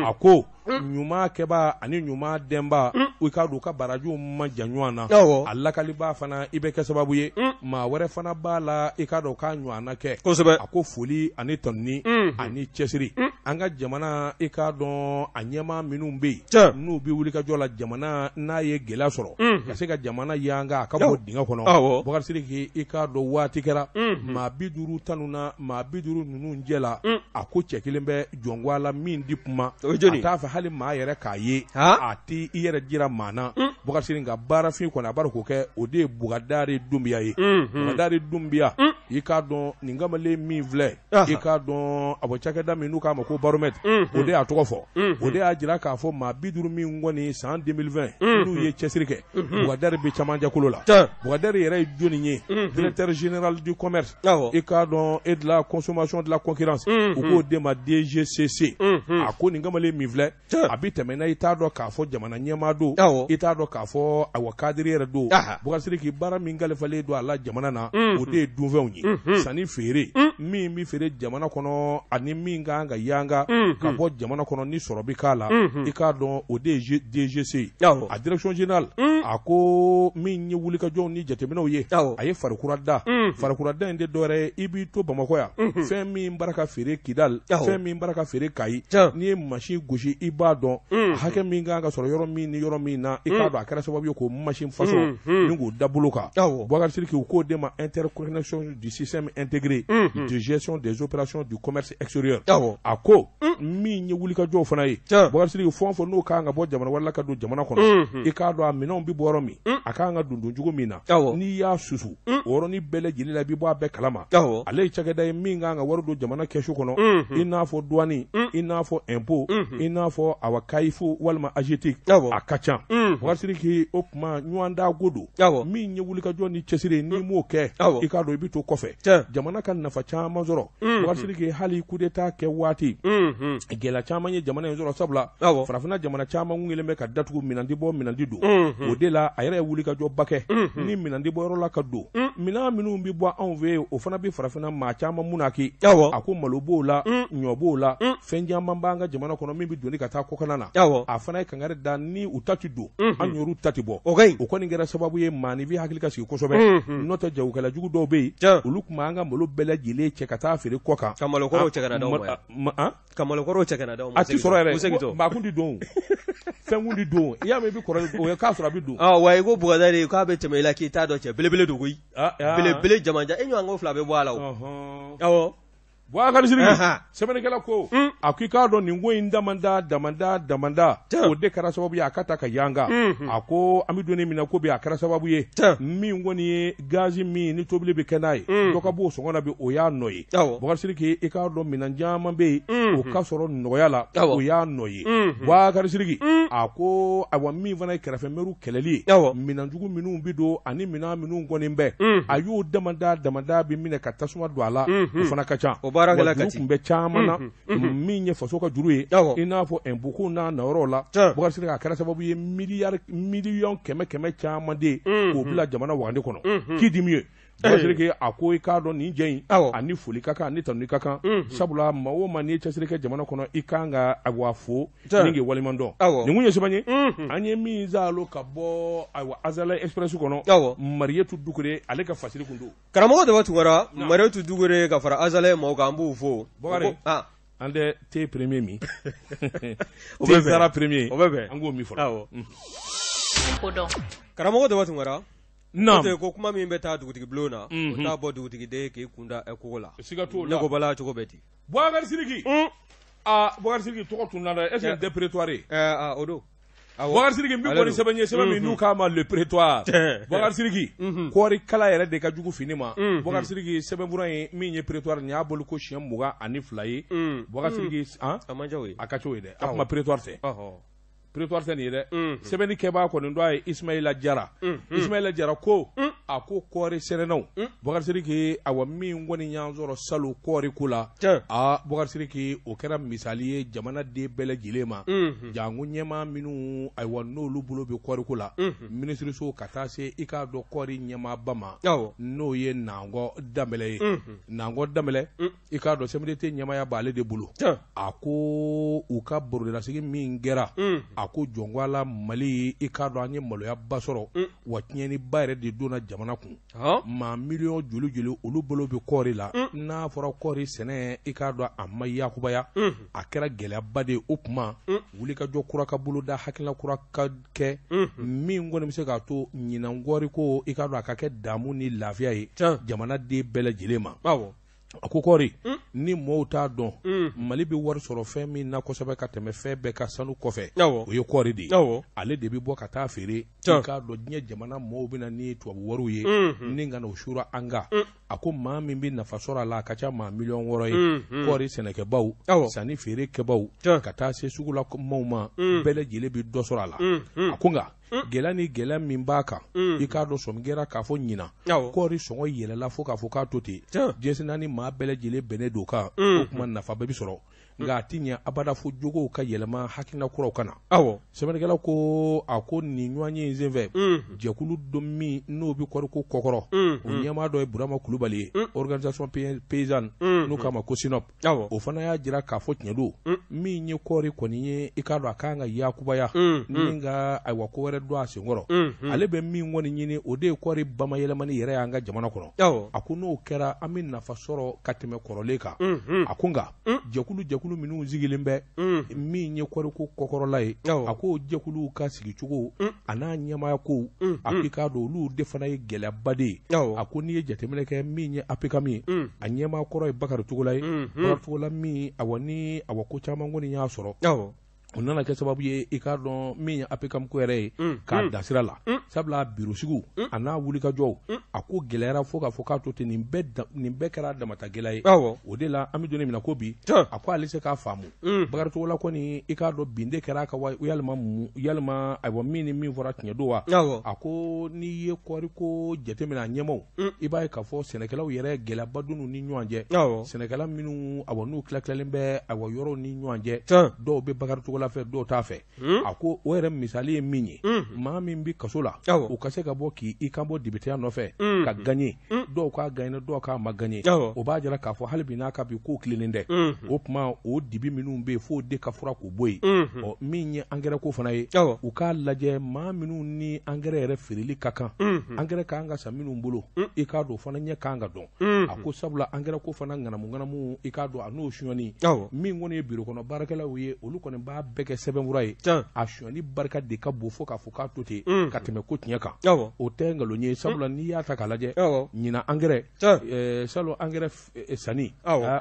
a ko ɲuman kɛbaa ani ɲuman dɛnbaa i k'a dɔn u ka barajiw man jan ɲɔgɔn na a lakalibaa fana i bɛ kɛ sababu ye maa wɛrɛ fana b'a la i k'a dɔn k'a ɲɔgɔnna kɛ kosɛbɛ a ko foli ani tanuni ani cɛsiri an ka jamana i k'a dɔn a ɲɛmaa minnu bɛ yen n'u bɛ wulikajɔ la jamana n'a ye gɛlɛya sɔrɔ ka se ka jamana yanga a ka bɔ dingɛ kɔnɔ Bubakari Sidiki i k'a dɔn waati kɛra maa 50 tanu na maa 50 ninnu cɛ la a ko cɛ kelen bɛ jɔnko a la min di kuma a t'a fɛ hali maa yɛrɛ k'a ye a tɛ i yɛrɛ jira maa na Bubakari Sidiki nka baarafin kɔni a b'a dɔn k'o kɛ o de ye Bugadari Dunbiya ye Bugadari Dunbiya i k'a dɔn nin kamalen min filɛ i k'a dɔn a bɔ cakɛda min n'u k'a ma ko baromètre o de y'a tɔgɔ fɔ o de y'a jira k'a fɔ maa 50 min kɔni san 2020 n'u ye cɛsiri kɛ Bugadari bɛ camancɛ kolo la Bugadari yɛrɛ ye jɔni ye directeur général du commerce i k'a dɔn et de la consommation de la concurrence u k'o de ma DGCC a ko nin kamalen min filɛ a bɛ tɛmɛ n'a i t'a dɔn k'a fɔ jamana ɲɛmaa don i t'a dɔn k'a fɔ awa cadre yɛrɛ don Bubakari Sidiki baara min kalifalen don a la jamana na o de ye dunfɛnw ye sanni feere min bɛ feere jamana kɔnɔ ani min ka kan ka yanga ka bɔ jamana kɔnɔ ni sɔrɔ bɛ k'a la i k'a dɔn o de ye DGC ye a direction générale a ko min ye wulikajɔw ni jateminɛw ye a ye farikura da farikura da in tɛ dɔwɛrɛ ye i b'i to Bamakɔ yan fɛn min bara ka feere Kidali fɛn min bara ka feere Kayi n'i ye masin gosi i b'a dɔn hakɛ min kan ka sɔrɔ yɔrɔ min ni yɔrɔ min na i k'a dɔn a kɛra sababu ye k'o masin façon ni k'o da bolo kan Bubakari Sidiki u k'o de ma interconnexion du système intégré de gestion des opérations du commerce extérieur a ko min ye wulikajɔw fana ye Bubakari Sidiki fɛn o fɛn n'o kan ka bɔ jamana wɛrɛ la ka don jamana kɔnɔ i k'a dɔn a minɛnw bɛ bɔ yɔrɔ min a kan ka don don cogo min na n'i y'a susu o yɔrɔnin bɛɛ lajɛlen la i bɛ bɔ a bɛɛ kalama ale ye cakɛda ye min kan ka wari don jamana kɛsu kɔnɔ i n'a fɔ douane i n'a fɔ impôt i n'a fɔ awa CAIF walima AGETIC a ka ca Bubakari Sidiki o tuma ɲɔgɔn dago don min ye wulikajɔ ni cɛsiri ye n'i m'o kɛ i k'a dɔn i bɛ to kɔfɛ jamana ka nafa caman sɔrɔ Bubakari Sidiki hali coup d'état kɛ waati gɛlɛya caman ye jamana in sɔrɔ sabula farafinna jamana caman kun kɛlen bɛ ka datugu minɛn tɛ bɔ minɛn tɛ don o de la a yɛrɛ ye wulikajɔba kɛ ni minɛn tɛ bɔ yɔrɔ la ka don minɛn minnu bɛ bɔ anw fɛ yen o fana bɛ farafinna maa caman munaki a ko malo b'o la ɲɔ b'o la fɛn caman b'an ka jamana kɔnɔ min bɛ doni ka taa kɔkanna na a fana ye kangari da ni u ta tɛ don an yɛrɛw ta tɛ bɔ o kɔni kɛra sababu ye maaninfin hakili ka sigi kosɛbɛ n'o tɛ jagokɛla jugu dɔw bɛ yen olu tun b'an ka malo bɛɛ lajɛlen cɛ ka taa feere kɔ kan ka malokɔrɔw cɛ ka na d'aw ma yan ka malokɔrɔw cɛ ka na d'aw ma a ti sɔrɔ yɛrɛ maa kun ti don fɛn kun ti don i y'a mɛn i bɛ kɔrɔ o ye k'a sɔrɔ a bɛ don wa i ko Bukadari k'a bɛ tɛmɛ i la k'i t'a dɔn cɛ belebele don koyi belebele jamanja e ɲɔgɔn ko fila bɛ bɔ a la o awɔ Bubakari Sidiki sɛbɛnnikɛla ko a ko i k'a dɔn nin ko in damanda damanda damanda o de kɛra sababu ye a ka ta ka yanga a ko an bɛ don min na ko bi a kɛra sababu ye min kɔni ye gazi min ni tobili bɛ kɛ n'a ye dɔ ka b'o sɔngɔ la bi o y'a nɔ ye Bubakari Sidiki i k'a dɔn minɛn caman bɛ yen o ka sɔrɔ nɔgɔya la o y'a nɔ ye Bubakari Sidiki a ko ayiwa min fana ye kɛrɛfɛmɛriw kɛlɛli ye minɛnjugu minnu bɛ don ani minɛn minnu kɔni bɛ a y'o damanda damanda bɛ minɛ ka tasuma don a la o fana ka ca o baarakɛla ka tun bɛ caman na min ye faso ka juru ye i n'a fɔ impôt ko n'a nayɔrɔ la Bubakari Sidiki a kɛra sababu ye miliyari miliyɔn kɛmɛ kɛmɛ caman de k'o bila jamana wagande kɔnɔ qui dit mieux Bubakari Sidiki a ko i k'a dɔn nin jɛ in ani foli ka kan ani tanuni ka kan sabula maa o maa n'i ye cɛsiri kɛ jamana kɔnɔ i kan ka ayiwa fo ni k'i waleɲuman dɔn nin kun ye sɛbɛn ye an ye min zalo ka bɔ ayiwa Azalayi Express kɔnɔ Mariyetu Dukure ale ka fasiri kun don Karamɔgɔ Daba Tunkara Mariyetu Dukure ka fara Azalayi maaw kan an b'u fo Bukari an tɛ thé premier min o bɛ sara premier o bɛ bɛn an k'o min fɔlɔ. Karamɔgɔ Daba Tunkara, naamu, ko kuma min bɛ taa dugutigi bulon na, o t'a bɔ dugutigi den k'i kun da kogo la. Siga t'o la. Ne ko bala cogo bɛ di? Bubakari Sidiki, aa Bubakari Sidiki tɔgɔ tununa dɛ, est ce que nin tɛ prétoire ye? Aa o don. Bubakari Sidiki n bɛ bɔ ni sɛbɛn ye, sɛbɛn min n'u k'a ma le prétoire. Bubakari Sidiki, kɔɔri kala yɛrɛ de ka jugu fini ma. Bubakari Sidiki, sɛbɛnfura in min ye prétoire nin y'a bolo ko siɲɛ 22 ye. Bubakari Sidiki, a man ca o ye. A ka ca o ye dɛ, a kuma prétoire tɛ. Prétoire tɛ nin ye dɛ. Sɛbɛnni kɛbaa kɔni dɔ ye Ismaïla Jara. Ismaïla Jara ko a ko kɔɔri sɛnɛnaw, Bubakari Sidiki, awa min kɔni y'an sɔrɔ salon kɔɔri ko la, aa Bubakari Sidiki, o kɛra misali ye jamanaden bɛɛ lajɛlen ma, janko ɲɛmaa minnu ayiwa n'olu bolo bɛ kɔɔri ko la, minisiriso ka taa se i k'a dɔn kɔɔri ɲɛmaaba ma, n'o ye Nangɔ Danbɛlɛ ye. Nangɔ Danbɛlɛ, i k'a dɔn CMDT ɲɛmaaya b'ale de bolo. A ko u ka barodalasigi min kɛra, a ko jɔnko ala Mali, i k'a dɔn an ye maloyaba sɔrɔ, wa tiɲɛniba yɛrɛ de donna jamana kun. Maa miliyɔn joli joli olu bolo bɛ kɔɔri la. N'a fɔra kɔɔri sɛnɛ, i k'a dɔn a ma yakubaya, a kɛra gɛlɛyaba de ye. O tuma wulikajɔ kura ka boloda, hakilina kura ka kɛ min kɔni bɛ se k'a to ɲinan kɔɔri ko, i k'a dɔn a ka kɛ damu ni lafiya ye jamanaden bɛɛ lajɛlen ma. A ko kɔɔri, ni mɔɔw t'a dɔn, Mali bɛ wari sɔrɔ fɛn min na kosɛbɛ ka tɛmɛ fɛn bɛɛ ka sanu kɔfɛ, o ye kɔɔri de ye. Ale de bɛ bɔ ka taa feere, i k'a dɔn diɲɛ jamana mɔɔw bɛ na ni tubabu wariw ye ni ka na o suura an kan. A ko maa min bɛ nafa sɔrɔ a la, a ka ca maa miliyɔn 6 ye, kɔɔri sɛnɛkɛbaw, sanni feere kɛbaw, ka taa se sugu la maaw ma, bɛɛ lajɛlen bɛ dɔ sɔrɔ a la. A ko nka gɛlɛya ni gɛlɛya min b'a kan, i k'a dɔn sɔmi kɛra k'a fɔ ɲinan kɔɔri sɔngɔ yɛlɛla fo k'a fɔ k'a to ten, diɲɛ naani maa bɛɛ lajɛlen bɛnnen don kan, o tuma nafa bɛɛ bɛ sɔrɔ, nka a tɛ ɲɛ abada fo jogow ka yɛlɛma, hakilina kuraw ka na. Sɛbɛnnikɛla ko a ko nin ɲɔgɔnye in senfɛ, jɛkulu dɔ min n'o bɛ kɔɔriko kɔkɔrɔ, o ɲɛmaa dɔ ye Burama Kulubali ye, organisation paysanne n'u k'a ma ko SYNOP, o fana y'a jira k'a fɔ tiɲɛ don, min ye kɔɔri kɔni ye, i k'a dɔn a kan ka yakubaya ni ka ayiwa ko wɛrɛ don a senkɔrɔ. Ale bɛ min kɔni ɲini, o de ye kɔɔri bamayɛlɛmani yɛrɛ y'an ka jamana kɔnɔ. A ko n'o kɛra, an bɛ nafa sɔrɔ ka tɛmɛ kɔrɔlen kan. A ko nka jɛkulu minnu sigilen bɛ min ye kɔɔriko kɔkɔrɔla ye, a ko jɛkuluw ka sigicogo a n'a ɲɛmaaya kow, a ko i k'a dɔn olu de fana ye gɛlɛyaba de ye. A ko n'i ye jateminɛ kɛ min ye APCAM ye, a ɲɛmaa kɔrɔ ye Bakari Togola ye, Bakari Togola min awa ni awa ko caman kɔni y'a sɔrɔ, o nana kɛ sababu ye i k'a dɔn min ye APCAM ko yɛrɛ ye k'a da sira la, sabula birosigiw a n'a wulikajɔw, a ko gɛlɛyara fo k'a fɔ k'a to ten. Nin bɛɛ kɛra damata gɛlɛya ye. O de la an bɛ don min na ko bi, a ko ale se k'a faamu Bakari Togola kɔni, i k'a dɔn bin de kɛra a kan wa, yalima ayiwa min ni min fɔra tiɲɛ don wa? A ko n'i ye kɔɔri ko jateminɛ a ɲɛmaw, i b'a ye k'a fɔ sɛnɛkɛlaw yɛrɛ gɛlɛyaba donn'u ni ɲɔgɔn cɛ. Sɛnɛkɛla minnu awa n'u tilatilalen bɛ awa yɔrɔw ni ɲɔgɔn cɛ, dɔw bɛ Bakari Togola fɛ, dɔw t'a fɛ. A ko o yɛrɛ misali ye min ye, maa min bɛ kaso la, o ka se ka bɔ k'i kan bɔ depiteya nɔfɛ ka gagner, dɔw k'a gagner, dɔw k'a ma gagner, o b'a jira k'a fɔ hali bi n'a ka bi ko tilennen tɛ. O tuma o dibi minnu bɛ yen, f'o de ka fura k'o bɔ yen. Ɔ min ye angɛrɛ ko fana ye, u k'a lajɛ maa minnu ni angɛrɛ yɛrɛ feereli ka kan, angɛrɛ ka kan ka san minnu bolo, i k'a dɔn o fana ɲɛ kan ka dɔn. A ko sabula angɛrɛ ko fana ŋanamu ŋanamu, i k'a dɔn a n'o sonyani, min kɔni ye biro kɔnɔ baarakɛlaw ye, olu kɔni b'a bɛɛ kɛ sɛbɛnfura ye. A sonyani barika de ka bon fo k'a fɔ k'a to ten ka tɛmɛ ko tiɲɛ kan. O tɛ nkalon ye, sabula n'i y'a ta k'a lajɛ ɲinan angɛrɛ, salon angɛrɛ sanni,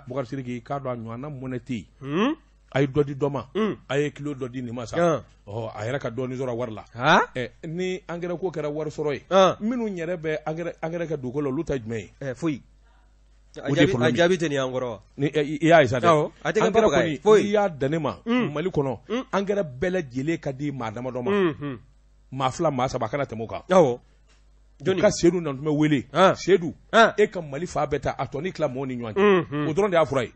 Bukari Sidiki, k'a dɔn a ɲɔgɔnna mɔnɛ tɛ yen. A ye dɔ di dɔ ma, a ye kilo dɔ di nin ma sa, ɔ a yɛrɛ ka dɔɔnin sɔrɔ wari la. Ni angɛrɛ ko kɛra wari sɔrɔ ye, minnu yɛrɛ bɛ angɛrɛ kɛ dugukolo la, olu ta jumɛn ye? Foyi. O de a jaabi tɛ nin y'an kɔrɔ wa? Ni i y'a ye sa dɛ, angɛrɛ kɔni n'i y'a dan ne ma Mali kɔnɔ, angɛrɛ bɛɛ lajɛlen ka di maa damadɔ ma, maa 2, maa 3, a kana tɛmɛ o kan. Jɔnni ka Sedu Nantunmɛ wele, Sedu e ka Mali fan bɛɛ ta, a tɔ ni tila mɔgɔw ni ɲɔgɔn cɛ, o dɔrɔn de y'a fura ye.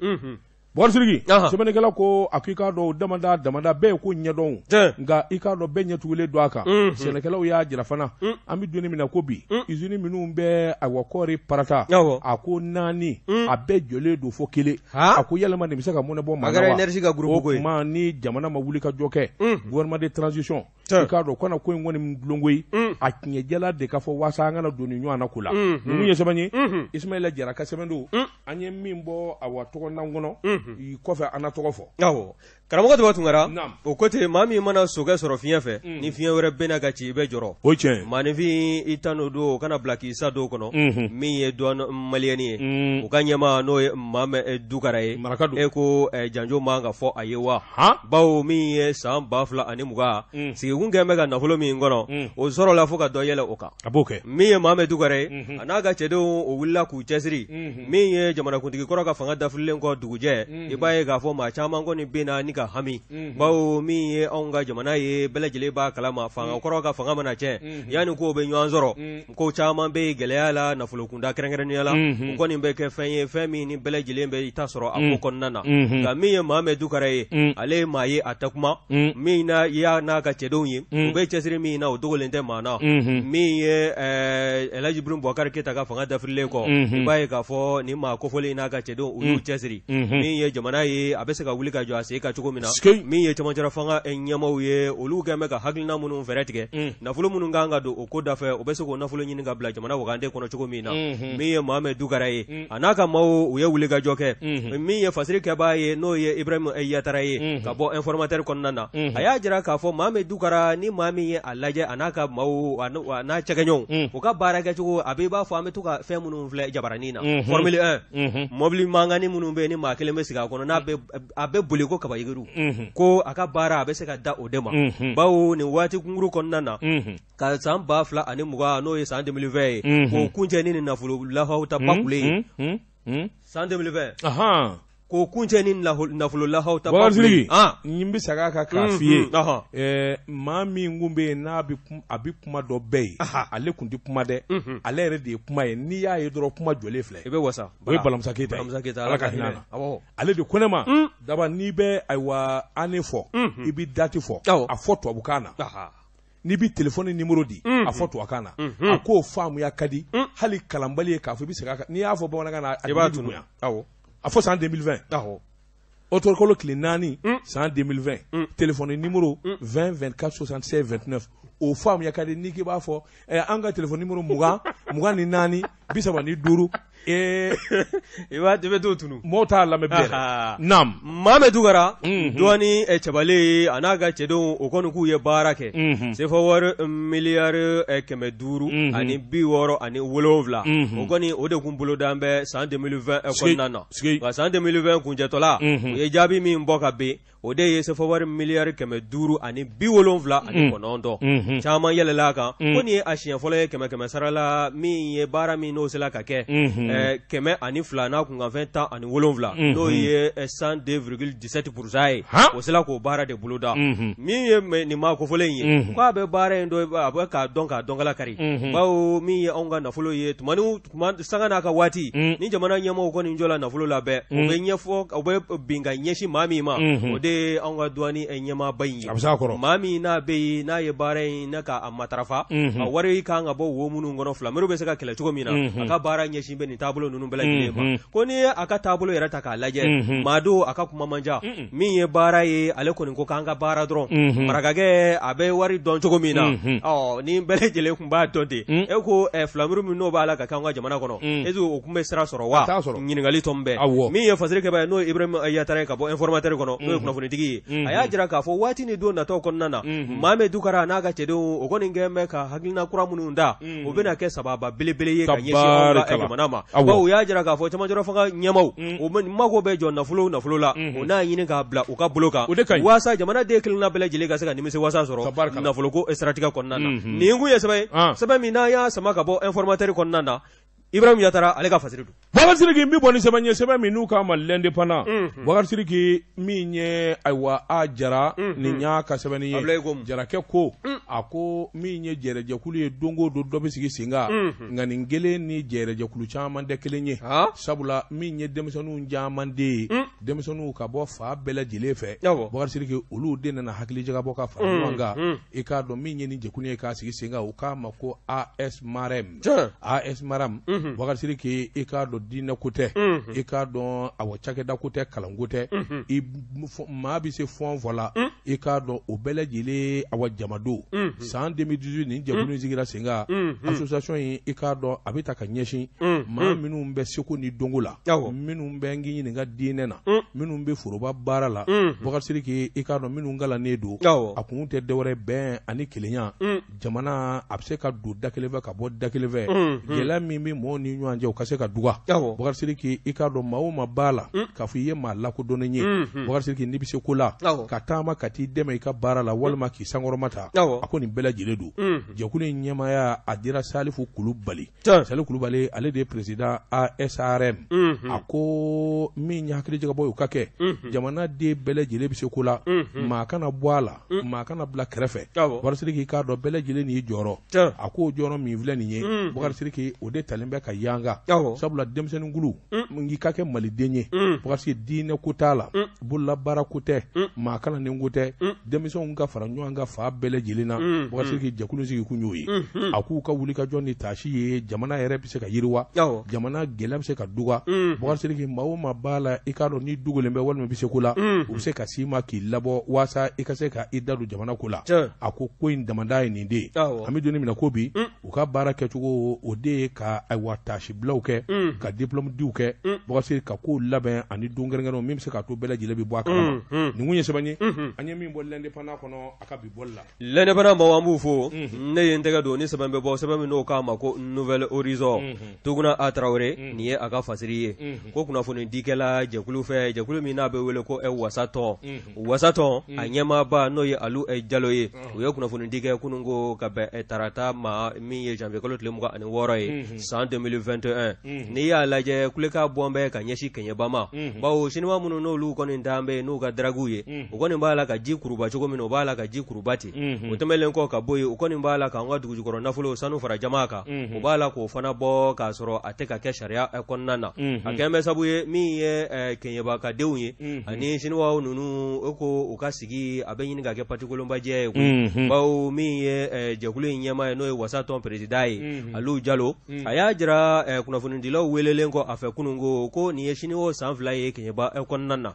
Bukari Sidiki, sɛbɛnnikɛla ko a ko i k'a dɔn damada damada bɛɛ ye ko ɲɛdɔn, nka i k'a dɔn bɛɛ ɲɛtugulen don a kan. Sɛnɛkɛlaw y'a jira fana, an bɛ don min na ko bi, usine minnu bɛ ayiwa kɔɔri parata, a ko 4 a bɛɛ jɔlen don fo kelen. A ko yalima nin bɛ se ka mɔnɛ bɔ maa na wa? O tuma ni jamana ma wuli ka jɔ kɛ, gouvernement de transition. I k'a dɔn kana ko in kɔni dulon koyi, a tiɲɛjɛla de ka fɔ waasa an kana don ni ɲɔgɔn na ko la. Ninnu ye sɛbɛn ye, Ismaila Jara ka sɛbɛn don, an ye min bɔ awa tɔgɔnan kɔnɔ, i kɔfɛ an na tɔgɔ fɔ. Awɔ, karamɔgɔ Daba Tunkara, o ko ten, maa min mana sokɛ sɔrɔ fiɲɛ fɛ, ni fiɲɛ wɛrɛ benna ka ci, i bɛ jɔrɔ. O ye tiɲɛ ye. Maaninfin i ta n'o don, o kana bila k'i sa don kɔnɔ. Min ye douane malienne ye, u ka ɲɛmaa n'o ye Mohamed Dukara ye, Maraka don. E ko janjo man ka fɔ a ye wa? Bawo min ye san 2020 sigikun kɛ bɛ ka nafolo min kɔnɔ, o sɔrɔla fo ka dɔ yɛlɛ o kan. A b'o kɛ. Min ye Mohamed Dukara ye, a n'a ka cɛdenw, o wulila k'u cɛsiri. Min ye jamanakuntigi kɔrɔ ka fanga dafirilen kɔ dugujɛ, i b'a ye k'a fɔ maa caman kɔni bɛ na ni ka hami, bawo min ye anw ka jamana ye, bɛɛ lajɛlen b'a kalama, fanga kɔrɔ ka fanga mana tiɲɛ, yanni kow bɛ ɲɔgɔn sɔrɔ, ko caman bɛ gɛlɛya la nafolo kunda kɛrɛnkɛrɛnnenya la, o kɔni bɛ kɛ fɛn ye, fɛn min ni bɛɛ lajɛlen bɛ i ta sɔrɔ a ko kɔnɔna na. Nka min ye Mohamed Dukara ye, ale ye maa ye, a tɛ kuma min na, y'a n'a ka cɛdenw ye, u bɛ cɛsiri min na, o dogolen tɛ maa na. Min ye Elhaji Ibrahim Boubacar Keita ka fanga dafirilen kɔ, i b'a ye k'a fɔ nin maa kofɔlen n'a ka cɛdenw, u y'u cɛsiri. Min ye jamana ye, a bɛ se ka wuli ka jɔ a sen kan cogo min na, min ye cɛmancɛla fanga ɲɛmaaw ye, olu kɛlen bɛ ka hakilina minnu fɛɛrɛ tigɛ, nafolo minnu kan ka don o ko dafɛ, o bɛ se k'o nafolo ɲini ka bila jamana wagande kɔnɔ cogo min na. Min ye Mohamed Dukara ye, a n'a ka maaw, u ye wuli ka jɔ kɛ. Min ye fasiri kɛbaa ye, n'o ye Ibrahim Yatara ye ka bɔ Informateur kɔnɔna na, a y'a jira k'a fɔ Mohamed Dukara, ni maa min ye a lajɛ, a n'a ka maaw, a n'a cɛkɛɲɔgɔnw, u ka baara kɛcogo, a bɛ i b'a fɔ an bɛ to ka fɛn minnu filɛ jabaranin na, Formule 1 mobili mankanni minnu bɛ yen, ni maa kelen bɛ sigi a kɔnɔ, n'a bɛ a bɛ boli ko kabayigiru, ko a ka baara a bɛ se ka da o de ma, bawo nin waati kunkuru kɔnɔna na, ka san 2020, n'o ye san 2020 ye, k'o kuncɛ ni nin nafolo lahaw ta bakule ye, san 2020 k'o kuncɛ ni nafolo lahaw ta bakule ye. N bɛ segin a kan k'a f'i ye, maa min kun bɛ yen n'a bɛ a bɛ kuma dɔ bɛɛ ye, ale kun tɛ kuma dɛ, ale yɛrɛ de ye kuma ye. N'i y'a ye dɔrɔn, kuma jɔlen filɛ. I bɛ wasa. O ye Balamusa Keyita ye, Ala ka hinɛ a la. Ale de ko ne ma, Daba, n'i bɛ ayiwa année fɔ, i bɛ date fɔ, a fɔ tubabukan na. N'i bɛ téléphone numéro di, a fɔ tubabukan na. A k'o faamuya ka di hali kalanbali ye k'a fɔ i bɛ segin a kan. N'i y'a fɔ bamanankan na, a i b'a tunu. A fɔ san 2020, octobre kalo tile 4, san 2020, téléphone numéro 20 24 76 29, o faamuya ka di. N'i k'i b'a fɔ an ka téléphone numéro 20 24 35, i b'a i bɛ t'o tunu. Mɔgɔw t'a lamɛn bilen dɛ. Naam. Mohamed Dukara, douane cɛbalen, a n'a ka cɛdenw, o kɔni k'u ye baara kɛ, sefa wari miliyari 567, o kɔni o de kun bolodan bɛ san 2020 kɔnɔna na. Nka san 2020 kuncɛtɔla, u ye jaabi min bɔ ka ben, o de ye sefa wari miliyari 579, caman yɛlɛla a kan. Ko nin ye a siɲɛ fɔlɔ ye kɛmɛ kɛmɛ sara la, min ye baara min n'o sera ka kɛ 102 n'a kunkanfɛn 17, n'o ye 102,17% ye, o sera k'o baara de boloda. Min ye nin maa kofɔlen ye, k'a bɛ baara in dɔn, a bɛ k'a dɔn k'a dɔnkala kari, bawo min ye anw ka nafolo ye, tuma ni tuma sanga n'a ka waati, ni jamana ɲɛmɔgɔw kɔni jɔla nafolo la bɛɛ, u bɛ ɲɛfɔ, u bɛ bin ka ɲɛsin maa min ma, o de ye anw ka douane ɲɛmaaba in ye. A bɛ se a kɔrɔ. Maa min n'a bɛ yen, n'a ye baara in n'a ka a matarafa, a wari kan ka bɔ wo minnu kɔnɔ, filamuru bɛ se ka kɛlɛ cogo min na, a ka baara ɲɛsin bɛ nin taabolo ninnu bɛɛ lajɛlen ma. Ko n'i ye a ka taabolo yɛrɛ ta k'a lajɛ, maa don a ka kuma man ca. Min ye baara ye, ale kɔni ko k'an ka baara dɔrɔn. Marakakɛ a bɛ wari dɔn cogo min na, ɔ ni bɛɛ lajɛlen tun b'a dɔn ten, e ko filamuru min n'o b'a la ka kɛ an ka jamana kɔnɔ, est-ce que o tun bɛ sira sɔrɔ wa? Ɲininkali tɔ min bɛ, min ye fasiri kɛbaa ye, n'o ye Ibrahim Yatara ye ka bɔ Informateur kɔnɔ, n'o ye kunnafonitigi ye, a y'a jira k'a fɔ waati ni don nataw kɔnɔna na, Mohamed Dukara n'a ka cɛdenw, o kɔni kɛlen bɛ ka hakilina kura minnu da, o bɛna kɛ sababa belebele ye ka ɲɛsin anw ka jamana ma, bawo u y'a jira k'a fɔ cɛmancɛla fanga ɲɛmaaw, u mago bɛ jɔ nafolo la, u n'a ɲini k'a bila u ka bolo kan, waasa jamanaden kelenna bɛɛ lajɛlen ka se ka nimisi wasa sɔrɔ nafoloko siratigɛ kɔnɔna na. Nin kun ye sɛbɛn ye, sɛbɛn min n'an y'a sama ka bɔ Informateur kɔnɔna na, Ibrahim Yatara ale ka fasiri don. Bakari Sidiki, n bɛ bɔ ni sɛbɛn ye, sɛbɛn min n'u k'a ma L'Indépendant. Bakari Sidiki, min ye ayiwa a Jara nin y'a ka sɛbɛnni ye. Jarakɛ ko a ko min ye jɛrɛjɛkulu ye, don o don dɔ bɛ sigi sen kan, nka nin kelen ni jɛrɛjɛkulu caman tɛ kelen ye, sabula min ye denmisɛnninw caman de ye, denmisɛnninw ka bɔ fa bɛɛ lajɛlen fɛ. Bakari Sidiki, olu de nana hakili jagabɔ ka fara ɲɔgɔn kan. I k'a dɔn min ye nin jɛkulu ye k'a sigi sen kan, u k'a ma ko AS Marem. AS Marem. Bubakari Sidiki, i k'a dɔn diinɛ ko tɛ, i k'a dɔn awɔ cakɛda ko tɛ, kalanko tɛ, i maa bɛ se fɛn o fɛn la, i k'a dɔn o bɛɛ lajɛlen awa jamadon. San 2018 nin jɛkulu in sigira sen kan. Association in, i k'a dɔn a bɛ ta ka ɲɛsin maa minnu bɛ seko ni dɔnko la, minnu bɛ n k'i ɲininka diinɛ na, minnu bɛ foroba baara la. Bubakari Sidiki, i k'a dɔn minnu kalannen don, a kun tɛ dɔwɛrɛ bɛn ani kelenya jamana a bɛ se ka don da kelen fɛ ka bɔ da kelen fɛ, gɛlɛya min bɛ mɔgɔw ni ɲɔgɔn cɛ, o ka se ka duga. Bubakari Sidiki, i k'a dɔn maa o maa b'a la k'a fɔ i ye maa lakodɔnnen ye, Bubakari Sidiki, n'i bɛ se ko la, ka taama ka t'i dɛmɛ i ka baara la walima k'i sankɔrɔma ta, a ko nin bɛɛ lajɛlen don. Jɛkulu in ɲɛmaaya a dira Salifu Kulubali. Salifu Kulubali, ale de ye président ASRM. A ko min ye hakilijagabɔ ye, o ka kɛ jamanaden bɛɛ lajɛlen bɛ se ko la, maa kana bɔ a la, maa kana bila kɛrɛfɛ. Bubakari Sidiki, k'a dɔn bɛɛ lajɛlen n'i jɔyɔrɔ. A ko jɔyɔrɔ min filɛ nin ye, Bubakari Sidiki, o de talen bɛ ka yanga, sabula denmisɛnninkulu n'i ka kɛ maliden ye, Bubakari Sidiki, diinɛ ko t'a la, bololabaara ko tɛ, maa kalannen ko tɛ, denmisɛnw ka fara ɲɔgɔn kan fan bɛɛ lajɛlen na. Bubakari Sidiki, jɛkulu sigi kun y'o ye. A k'u ka wulikajɔ ni taasi ye, jamana yɛrɛ bɛ se ka yiriwa, jamana gɛlɛya bɛ se ka duga. Bubakari Sidiki, maa o maa b'a la, i k'a dɔn n'i dogolen bɛ walima i bɛ se ko la, u bɛ se ka s'i ma k'i labɔ waasa i ka se ka i da don jamana ko la. A ko ko in damada ye nin de ye. An bɛ don min na ko bi, u ka baara kɛcogo o de ye ka ayiwa taasibilaw kɛ, ka diplôme diw kɛ, Bubakari Sidiki, ka kow labɛn ani don kɛrɛnkɛrɛnw min bɛ se k'a to bɛɛ lajɛlen bɛ bɔ a kalama. Nin kun ye sɛbɛn ye an ye min bɔ L'Indépendant kɔnɔ a ka bi bɔli la. L'Indépendant maaw, an b'u fo. Ne ye n tɛgɛ don ni sɛbɛn bɛ bɔ, sɛbɛn min n'o k'a ma ko Nouvel Horizon. Tuguna A Tarawele, nin ye a ka fasiri ye ko kunnafoni dikɛla jɛkulu fɛ, jɛkulu min n'a bɛ wele ko Wasatɔn. Wasatɔn a ɲɛmaaba n'o ye Alu Jalo ye, u ye kunnafoni di kɛ kunun ko ka bɛn tarata ma min ye janvier kalo tile 26 ye san 2021. N'i y'a lajɛ, kulekan bɔn bɛ ka ɲɛsin Kɛɲɛba ma, bawo siniwa minnu n'olu kɔni dalen bɛ n'u ka daraguw ye, u kɔni b'a la ka ji kuruba cogo min na, u b'a la ka ji kuruba ten. O tɛmɛnlen kɔ ka bɔ yen, u kɔni b'a la k'an ka dugujukɔrɔ nafolo, sanu fara jama kan, u b'a la k'o fana bɔ k'a sɔrɔ a tɛ ka kɛ sariya kɔnɔna na. A kɛn bɛ sabu ye min ye Kɛɲɛba ka denw ye ani siniwaw ninnu, o ko u ka sigi a bɛ ɲini ka kɛ patikolonbajɛ ye koyi, bawo min ye jɛkulu in ɲɛmaa ye, n'o ye Wasatɔn président ye, Alu Jalo, a y'a jira kunnafonidilaw welelen kɔ a fɛ kunun ko nin ye siniwaw san 2 ye Kɛɲɛba kɔnɔna na,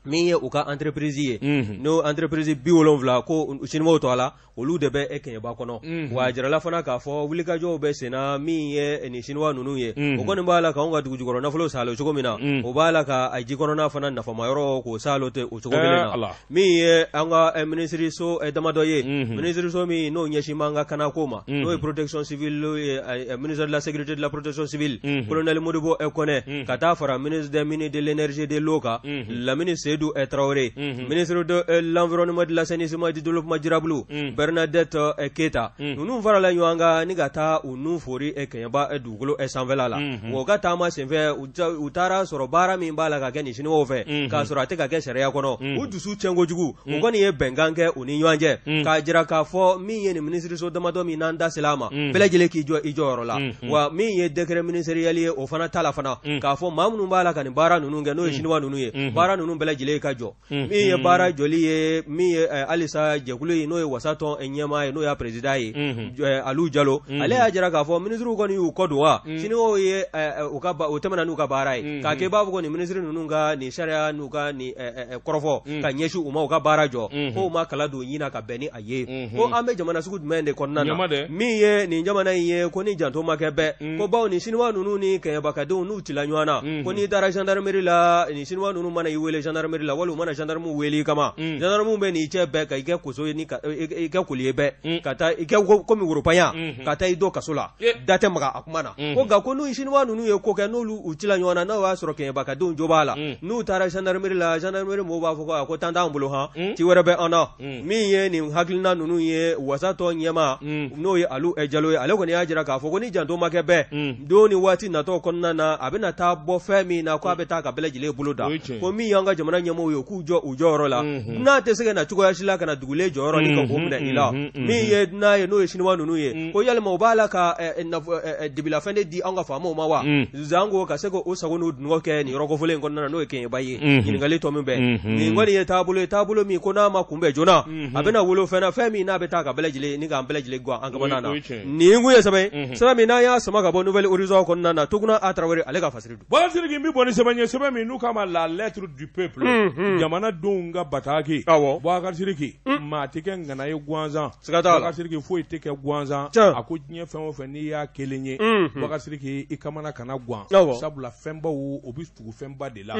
min ye u ka entreprise ye, n'o entreprise 70 ko siniwaw tɔgɔ la, olu de bɛ Kɛɲɛba kɔnɔ. Wa a jirala fana k'a fɔ wulikajɔw bɛ senna. Min ye nin siniwa ninnu ye, o kɔni b'a la k'anw ka dugujukɔrɔ nafolo salo cogo min na, o b'a la ka a ji kɔnɔna fana nafama yɔrɔ k'o salo ten o cogo kelen na. Min ye an ka minisiriso damadɔ ye, minisiriso min n'o ɲɛsin b'an ka kanako ma, n'o ye protection civile ye, ministère de la sécurité de la protection civile, colonel Modibo Kɔnɛ, ka taa fara ministre des mines, de l'énergie, de l'eau kan, Lamini Seydou Traoré, ministre de l'environnement, de l'assainissement et du développement durable, Bernadette Keita, ninnu farala ɲɔgɔn kan ni ka taa u nun fori Kɛɲɛba dugukolo sanfɛla la. Wa u ka taama senfɛ, u taara sɔrɔ baara min b'a la ka kɛ nin siniwaw fɛ k'a sɔrɔ a tɛ ka kɛ sariya kɔnɔ, u dusu tiɲɛ kojugu. U kɔni ye bɛnkan kɛ u ni ɲɔgɔn cɛ k'a jira k'a fɔ min ye nin minisiriso damadɔ min n'an da sera a ma, bɛɛ lajɛlen k'i jɔ i jɔyɔrɔ la. Wa min ye décret ministériel ye, o fana ta la fana k'a fɔ maa minnu b'a la ka nin baara ninnu kɛ, n'o ye siniwa ninnu ye, baara ninnu bɛɛ lajɛlen ka jɔ. Min ye baara jɔli ye, min ye halisa jɛkulu ye, n'o ye Wasatɔn ɲɛmaa ye, n'o y'a président ye, Alu Jalo, ale y'a jira k'a fɔ minisiriw kɔni y'u kɔ don wa siniwaw ye u ka o tɛmɛna n'u ka baara ye, k'a kɛ i b'a fɔ ko nin minisiri ninnu ka nin sariya n'u ka nin kɔrɔfɔ ka ɲɛsin u ma u ka baara jɔ, ko u ma kala don ɲin na ka bɛn ni a ye. Ko an bɛ jamana sugu jumɛn de kɔnɔna na min ye nin jamana in ye, ko ni janto ma kɛ bɛɛ, ko bawo nin siniwa ninnu ni kɛɲɛbakadenw n'u cila ɲɔgɔn na, ko n'i taara gendarmerie la, nin siniwa ninnu mana i wele gendarmerie la wali u mana gendarme wele i kama, gendarme bɛ n'i cɛ bɛɛ ka i kɛ koso ye ni ka i kɛ koli ye bɛɛ ka taa i kɛ komi woropanya ka taa i don kaso la, da tɛ maga a kuma na. Ko nka ko n'u siniwa ninnu ye ko kɛ, n'olu u cila ɲɔgɔn na, n'o y'a sɔrɔ kɛɲɛbakadenw jo b'a la, n'u taara gendarmerie la, gendarmerie mɔgɔw b'a fɔ ko a ko tan t'an bolo, han ci wɛrɛ bɛ an na. Min ye nin hakilina ninnu ye, Wasatɔn ɲɛmaa, n'o ye Alu Jalo ye, ale kɔni y'a jira k'a fɔ ko ni janto ma kɛ bɛɛ, don ni waati natɔ kɔnɔna na, a bɛna taa bɔ fɛn min na, ko a bɛ taa ka bɛɛ lajɛlen bolo da. Ko min y'an ka jamana ɲɛmɔgɔw ye, k'u jɔ u jɔyɔrɔ la, n'a tɛ se ka na cogoya si la ka na dugulen jɔyɔrɔ ni ka k'o minɛ i la. Min ye dunan ye, n'o ye siniwa ninnu ye, ko yalima u b'a la ka dibilafɛn de di an ka faamaw ma wa, zanko ka se k'o sago n'u dungo kɛ nin yɔrɔ kofɔlen in kɔnɔna na, n'o ye Kɛɲɛba ye? Ɲininkali tɔ min bɛ nin kɔni ye taabolo ye, taabolo min ko n'a ma kunbɛn joona, a bɛna wolo fɛn na, fɛn min n'a bɛ taa ka bɛɛ lajɛlen ni k'an bɛɛ lajɛlen gan an kamana na. Nin kun ye sɛbɛn ye, sɛbɛn min n'an y'a sama ka bɔ bɔ Nouvel Horizon kɔnɔna na, Toguna A Tarawele ale ka fasiri don. Bɔkari Sidiki, n bɛ bɔ ni sɛbɛn ye, sɛbɛn min n'u k'a ma La Lettre du Peuple, jamanadenw ka bataki. Bɔkari Sidiki, maa tɛ kɛ ŋana ye gansan. Siga t'a la. Bɔkari Sidiki, foyi tɛ kɛ gansan. A ko diɲɛ fɛn o fɛn n'i y'a kelen ye, Bɔkari Sidiki, i kamana kana gan, sabula fɛnbaw o bɛ tugu fɛnba de la.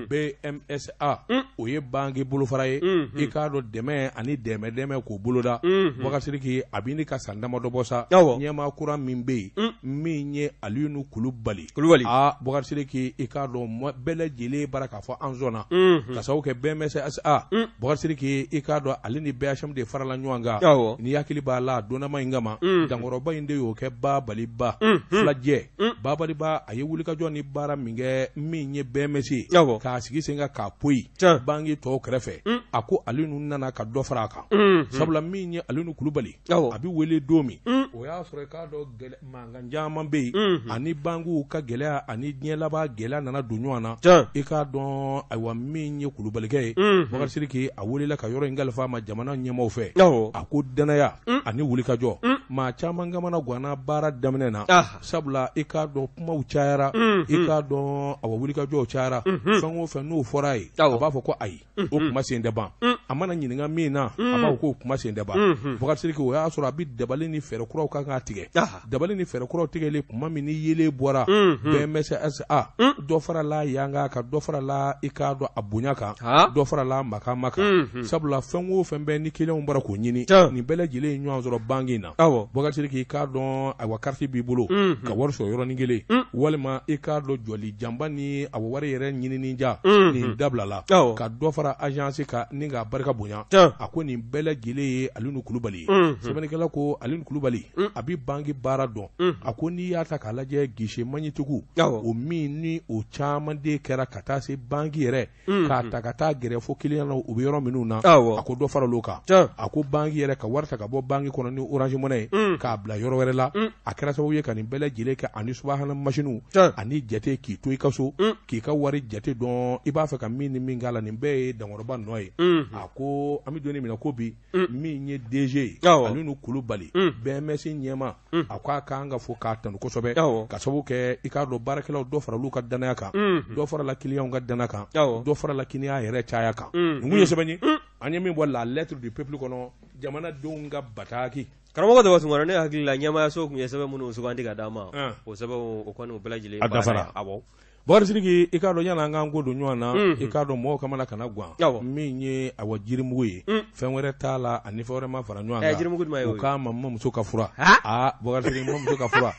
BMSA, o ye banki bolofara ye, i k'a dɔn dɛmɛ ani dɛmɛ dɛmɛ k'o boloda. Bɔkari Sidiki, a bɛ ɲini ka san damadɔ bɔ sa, ɲɛmaa kura min bɛ yen, min ye Aliyunu Kulubali, aa Bɔkari Sidiki, i k'a dɔn bɛɛ lajɛlen bara k'a fɔ an sɔnna, ka sababu kɛ BMSA. Bɔkari Sidiki, i k'a dɔn ale ni BHM de farala ɲɔgɔn kan. N'i hakili b'a la, donnama in kama, dankɔrɔba in de y'o kɛ Babaliba filajɛ. Babaliba, a ye wulikajɔ ni baara min kɛ, min ye BMS ye, k'a sigi sen kan k'a poyi banki tɔw kɛrɛfɛ, a ko Aliyunu nana ka dɔ fara a kan, sabula min ye Aliyunu Kulubali, a bɛ wele don min, o y'a sɔrɔ i k'a dɔn mankan caman bɛ yen, ani bankiw ka gɛlɛya ani diɲɛ laban gɛlɛya nana don ɲɔgɔn na. I k'a dɔn, ayiwa, min ye Kulubalikɛ ye, Bɔkari Sidiki, a welela ka yɔrɔ in kalifa a ma jamana ɲɛmaaw fɛ. A ko danaya ani wulikajɔ, maa caman kamana ganna baara daminɛ na, sabula i k'a dɔn kumaw cayara, i k'a dɔn awa wulikajɔw cayara. Fɛn o fɛn n'o fɔra a ye, a b'a fɔ ko ayi, o kuma sen tɛ ban. A mana ɲininka min na, a b'a fɔ k'o kuma sen tɛ ban. Bɔkari Sidiki, o y'a sɔrɔ a bɛ dabali ni fɛɛrɛ kuraw kan k'a tigɛ. Dabali ni fɛɛrɛ kuraw tigɛlen tuma min ni yeelen bɔra, BMSA, dɔ farala yanga kan, dɔ farala i k'a dɔn a bonya kan, dɔ farala makama kan, sabula fɛn o fɛn bɛ ni kiliyanw bɔra k'o ɲini, nin bɛɛ lajɛlen ye ɲɔgɔn sɔrɔ banki in na. Bɔkari Sidiki, i k'a dɔn ayiwa kariti b'i bolo ka wari sɔrɔ yɔrɔnin kelen, walima i k'a dɔn jɔli janba ni awa wari yɛrɛ ɲinini ja, nin dabilala, ka dɔ fara agence kan ni k'a barika bonya. A ko nin bɛɛ lajɛlen ye Aliyunu Kulubali ye. Sɛbɛnnikɛla ko Aliyunu Kulubali, a bɛ banki baara dɔn. A ko n'i y'a ta k'a lajɛ, guichet magnétique o min ni o caman de kɛra ka taa se banki yɛrɛ k'a ta ka taa gɛrɛ fo kiliyan na, u bɛ yɔrɔ minnu na, a ko dɔ faral'o kan. A ko banki yɛrɛ ka wari ta ka bɔ banki kɔnɔ ni Orange Money ye k'a bila yɔrɔ wɛrɛ la, a kɛra sababu ye ka nin bɛɛ lajɛlen kɛ, ani subahana masiniw ani jate, k'i to i ka so k'i ka wari jate dɔn, i b'a fɛ ka min ni min k'a la, nin bɛɛ ye dankɔrɔba nɔ ye. A ko an bɛ don min na ko bi, min ye DG ye, Aliyunu Kulubali, BMS ɲɛmaa, a ko a kan ka fo k'a tanu kosɛbɛ, ka sababu kɛ i k'a dɔn baarakɛlaw dɔ faral'u ka danaya kan, dɔ farala kiliyanw ka danaya kan, dɔ farala kiliyan yɛrɛ caya kan. Nin kun ye sɛbɛn ye an ye min bɔ La Lettre du Peuple kɔnɔ, jamanadenw ka bataki. Karamɔgɔ Daba Tunkara, ne hakili la ɲɛmaayaso tun ye sɛbɛn minnu sugandi ka d'an ma, o sɛbɛnw o kɔni o bɛɛ lajɛlen a dafara. Awɔ. Bɔkari Sidiki, i k'a dɔn yanni an k'an ko don ɲɔgɔn na, i k'a dɔn mɔgɔw kamana kana gan, min ye awa jirimugu ye, fɛn wɛrɛ t'a la ani fɛn wɛrɛ ma fara ɲɔgɔn kan. Jirimugu jumɛn ye o ye? O k'a ma mamuso ka fura. Aa Bɔkari Sidiki, mamuso ka fura,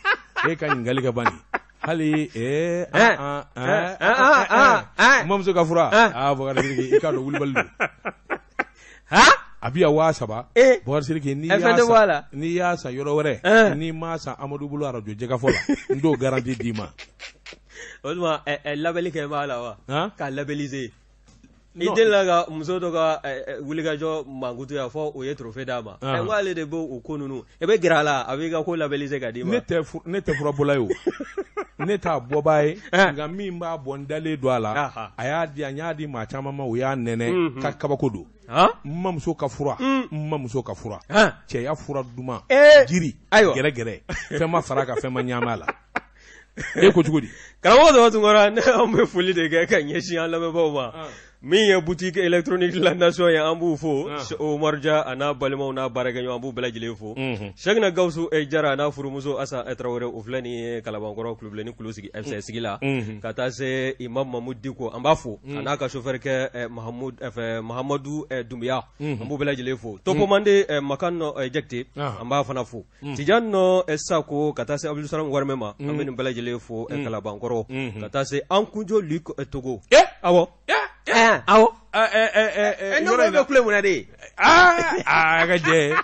e ka ɲininkali kɛ bani hali mamuso ka fura. Aa Bɔkari Sidiki, i k'a dɔn wulibali don. A bɛ yan 3000. Bɔkari Sidiki, n'i y'a san yɔrɔ wɛrɛ, n'i m'a san Amadu bolo arajo jɛkafɔ la, n t'o garantie d'i ma. O tuma labɛnni kɛ b'a la wa? K'a labelliser. I delila ka muso dɔ ka wulikajɔ mankutu yan fɔ o ye trophée d'a ma. N ko ale de b'o ko ninnu, i bɛ gɛrɛ a la, a b'i ka ko labelliser ka d'i ma. Ne tɛ furabɔla ye o. Ne t'a bɔbaa ye, nka min b'a bɔ, n dalen don a la. A y'a di, n y'a di maa caman ma, o y'a nɛnɛ ka kabako don. N mamuso ka fura, n mamuso ka fura, cɛya fura duman, jiri gɛrɛgɛrɛ, fɛn ma fara a kan, fɛn ma ɲaam'a la. E ko cogo di? Karamɔgɔ Daba Tunkara, ne an bɛ foli de kɛ ka ɲɛsin an lamɛnbaaw ma. Min ye boutique électronique la nation ye, an b'u fo. Umaru Dia a n'a balimaw n'a baarakɛɲɔgɔn, an b'u bɛɛ lajɛlen fo. Sɛkina Gawusu Jara a n'a furumuso Asa Tarawele, o filɛ nin ye Kalabankɔrɔ Kulubilenni Kulusigi FC sigi la. Ka taa se Imam Mamudu Diko, an b'a fo, a n'a ka chauffeur kɛ Mahamadu Dunbiya, an b'u bɛɛ lajɛlen fo. Topomande Makan Jakite, an b'a fana fo. Tijan nɔ Sako, ka taa se Abdul Warimɛ ma, an bɛ nin bɛɛ lajɛlen fo Kalabankɔrɔ. Ka taa se an kunjo Luc Togo. Awɔ. Awɔ. Yɔrɔ in bɛ kule mun na de? Aa ka jɛ.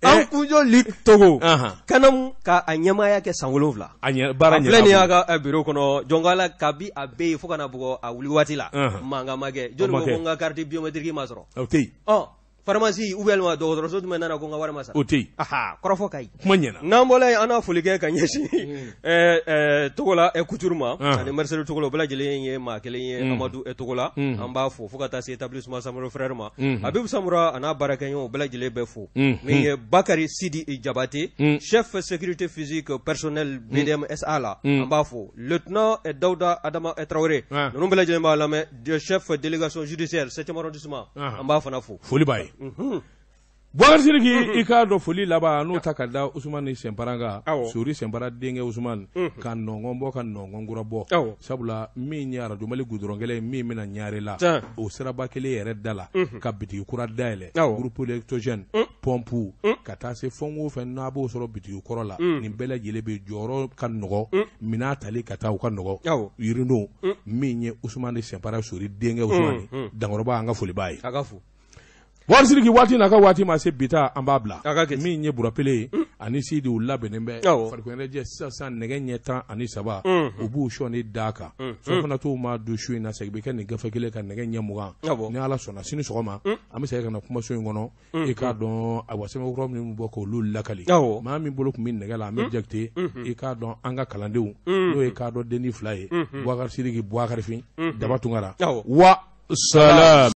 An kunjo Luc Togo. CANAM ka a ɲɛmaaya kɛ san 7. A ɲɛ baara ɲɛna. A filɛ nin y'a ka bureau kɔnɔ, jɔnkala kabi a bɛ yen fo ka na bugɔ a wuli waati la. Mankan ma kɛ. Jɔnni ko ko n ka carte biométrique ma sɔrɔ? O tɛ yen. Ɔ. Pharmacie ou bien dɔgɔtɔrɔso jumɛn nana ko n ka wari ma sara? O tɛ yen. Aha, kɔrɔfɔ ka ɲi. Kuma ɲɛna. N'an bɔra yen, an n'a foli kɛ ka ɲɛsin Togola Couture ma ani Marcel Togola, o bɛɛ lajɛlen ye maa kelen ye, Amadu Togola, an b'a fo fo ka taa se établissement Samura frère ma, Abibu Samura a n'a baarakɛɲɔgɔnw bɛɛ lajɛlen bɛ fo. Min ye Bakari Sidi Jabate, chef sécurité physique personnel BDM SA la, an b'a fo. Lieutenant Dawuda Adama Traoré, ninnu bɛɛ lajɛlen b'a lamɛn, chef délégation judiciaire 7e arrondissement, an b'a fana fo. Foli b'a ye. Bubakari Sidiki, i k'a dɔn foli laban n'o ta ka da Usumani Sɛnpara kan, Sori Sɛnpara denkɛ Usumani, ka nɔngɔn bɔ ka nɔngɔn kura bɔ, sabula min ye arajo Mali goudron kelen min bɛna Ɲare la, o siraba kelen yɛrɛ da la ka bitigi kura dayɛlɛ, groupe électrogène, pompe, ka taa se fɛn o fɛn n'a b'o sɔrɔ bitigi kɔrɔ la, nin bɛɛ lajɛlen bɛ jɔyɔrɔ ka nɔgɔ, minɛn tali ka taa u ka nɔgɔ yirindo. Min ye Usumani Sɛnpara Sori denkɛ Usumani Dankɔrɔba, an ka foli b'a ye. A ka fo. Bubakari Sidiki, waati n'a ka waati ma se, bi ta an b'a bila. Min ye Burapele ye ani Sidi, u labɛnnen bɛ farikolo ɲɛnajɛ sisan nɛgɛ ɲɛ 13, u b'u sɔnni d'a kan. Fana t'u ma don su in na, segin bɛ kɛ nin gafe kelen ka nɛgɛ ɲɛ 20. Ni Ala sɔnna, sini sɔgɔma an bɛ segin ka na kumaso in kɔnɔ. I k'a dɔn, ayiwa, sɛbɛn kura minnu bɔ k'olu lakali, maa min bolo tun bɛ nɛgɛ la, an bɛ Jakite. I k'a dɔn, an ka kalandenw, n'o ye k'a dɔn denni fila ye, Bubakari Sidiki, Bubakarifin Daba Tunkara wa salam.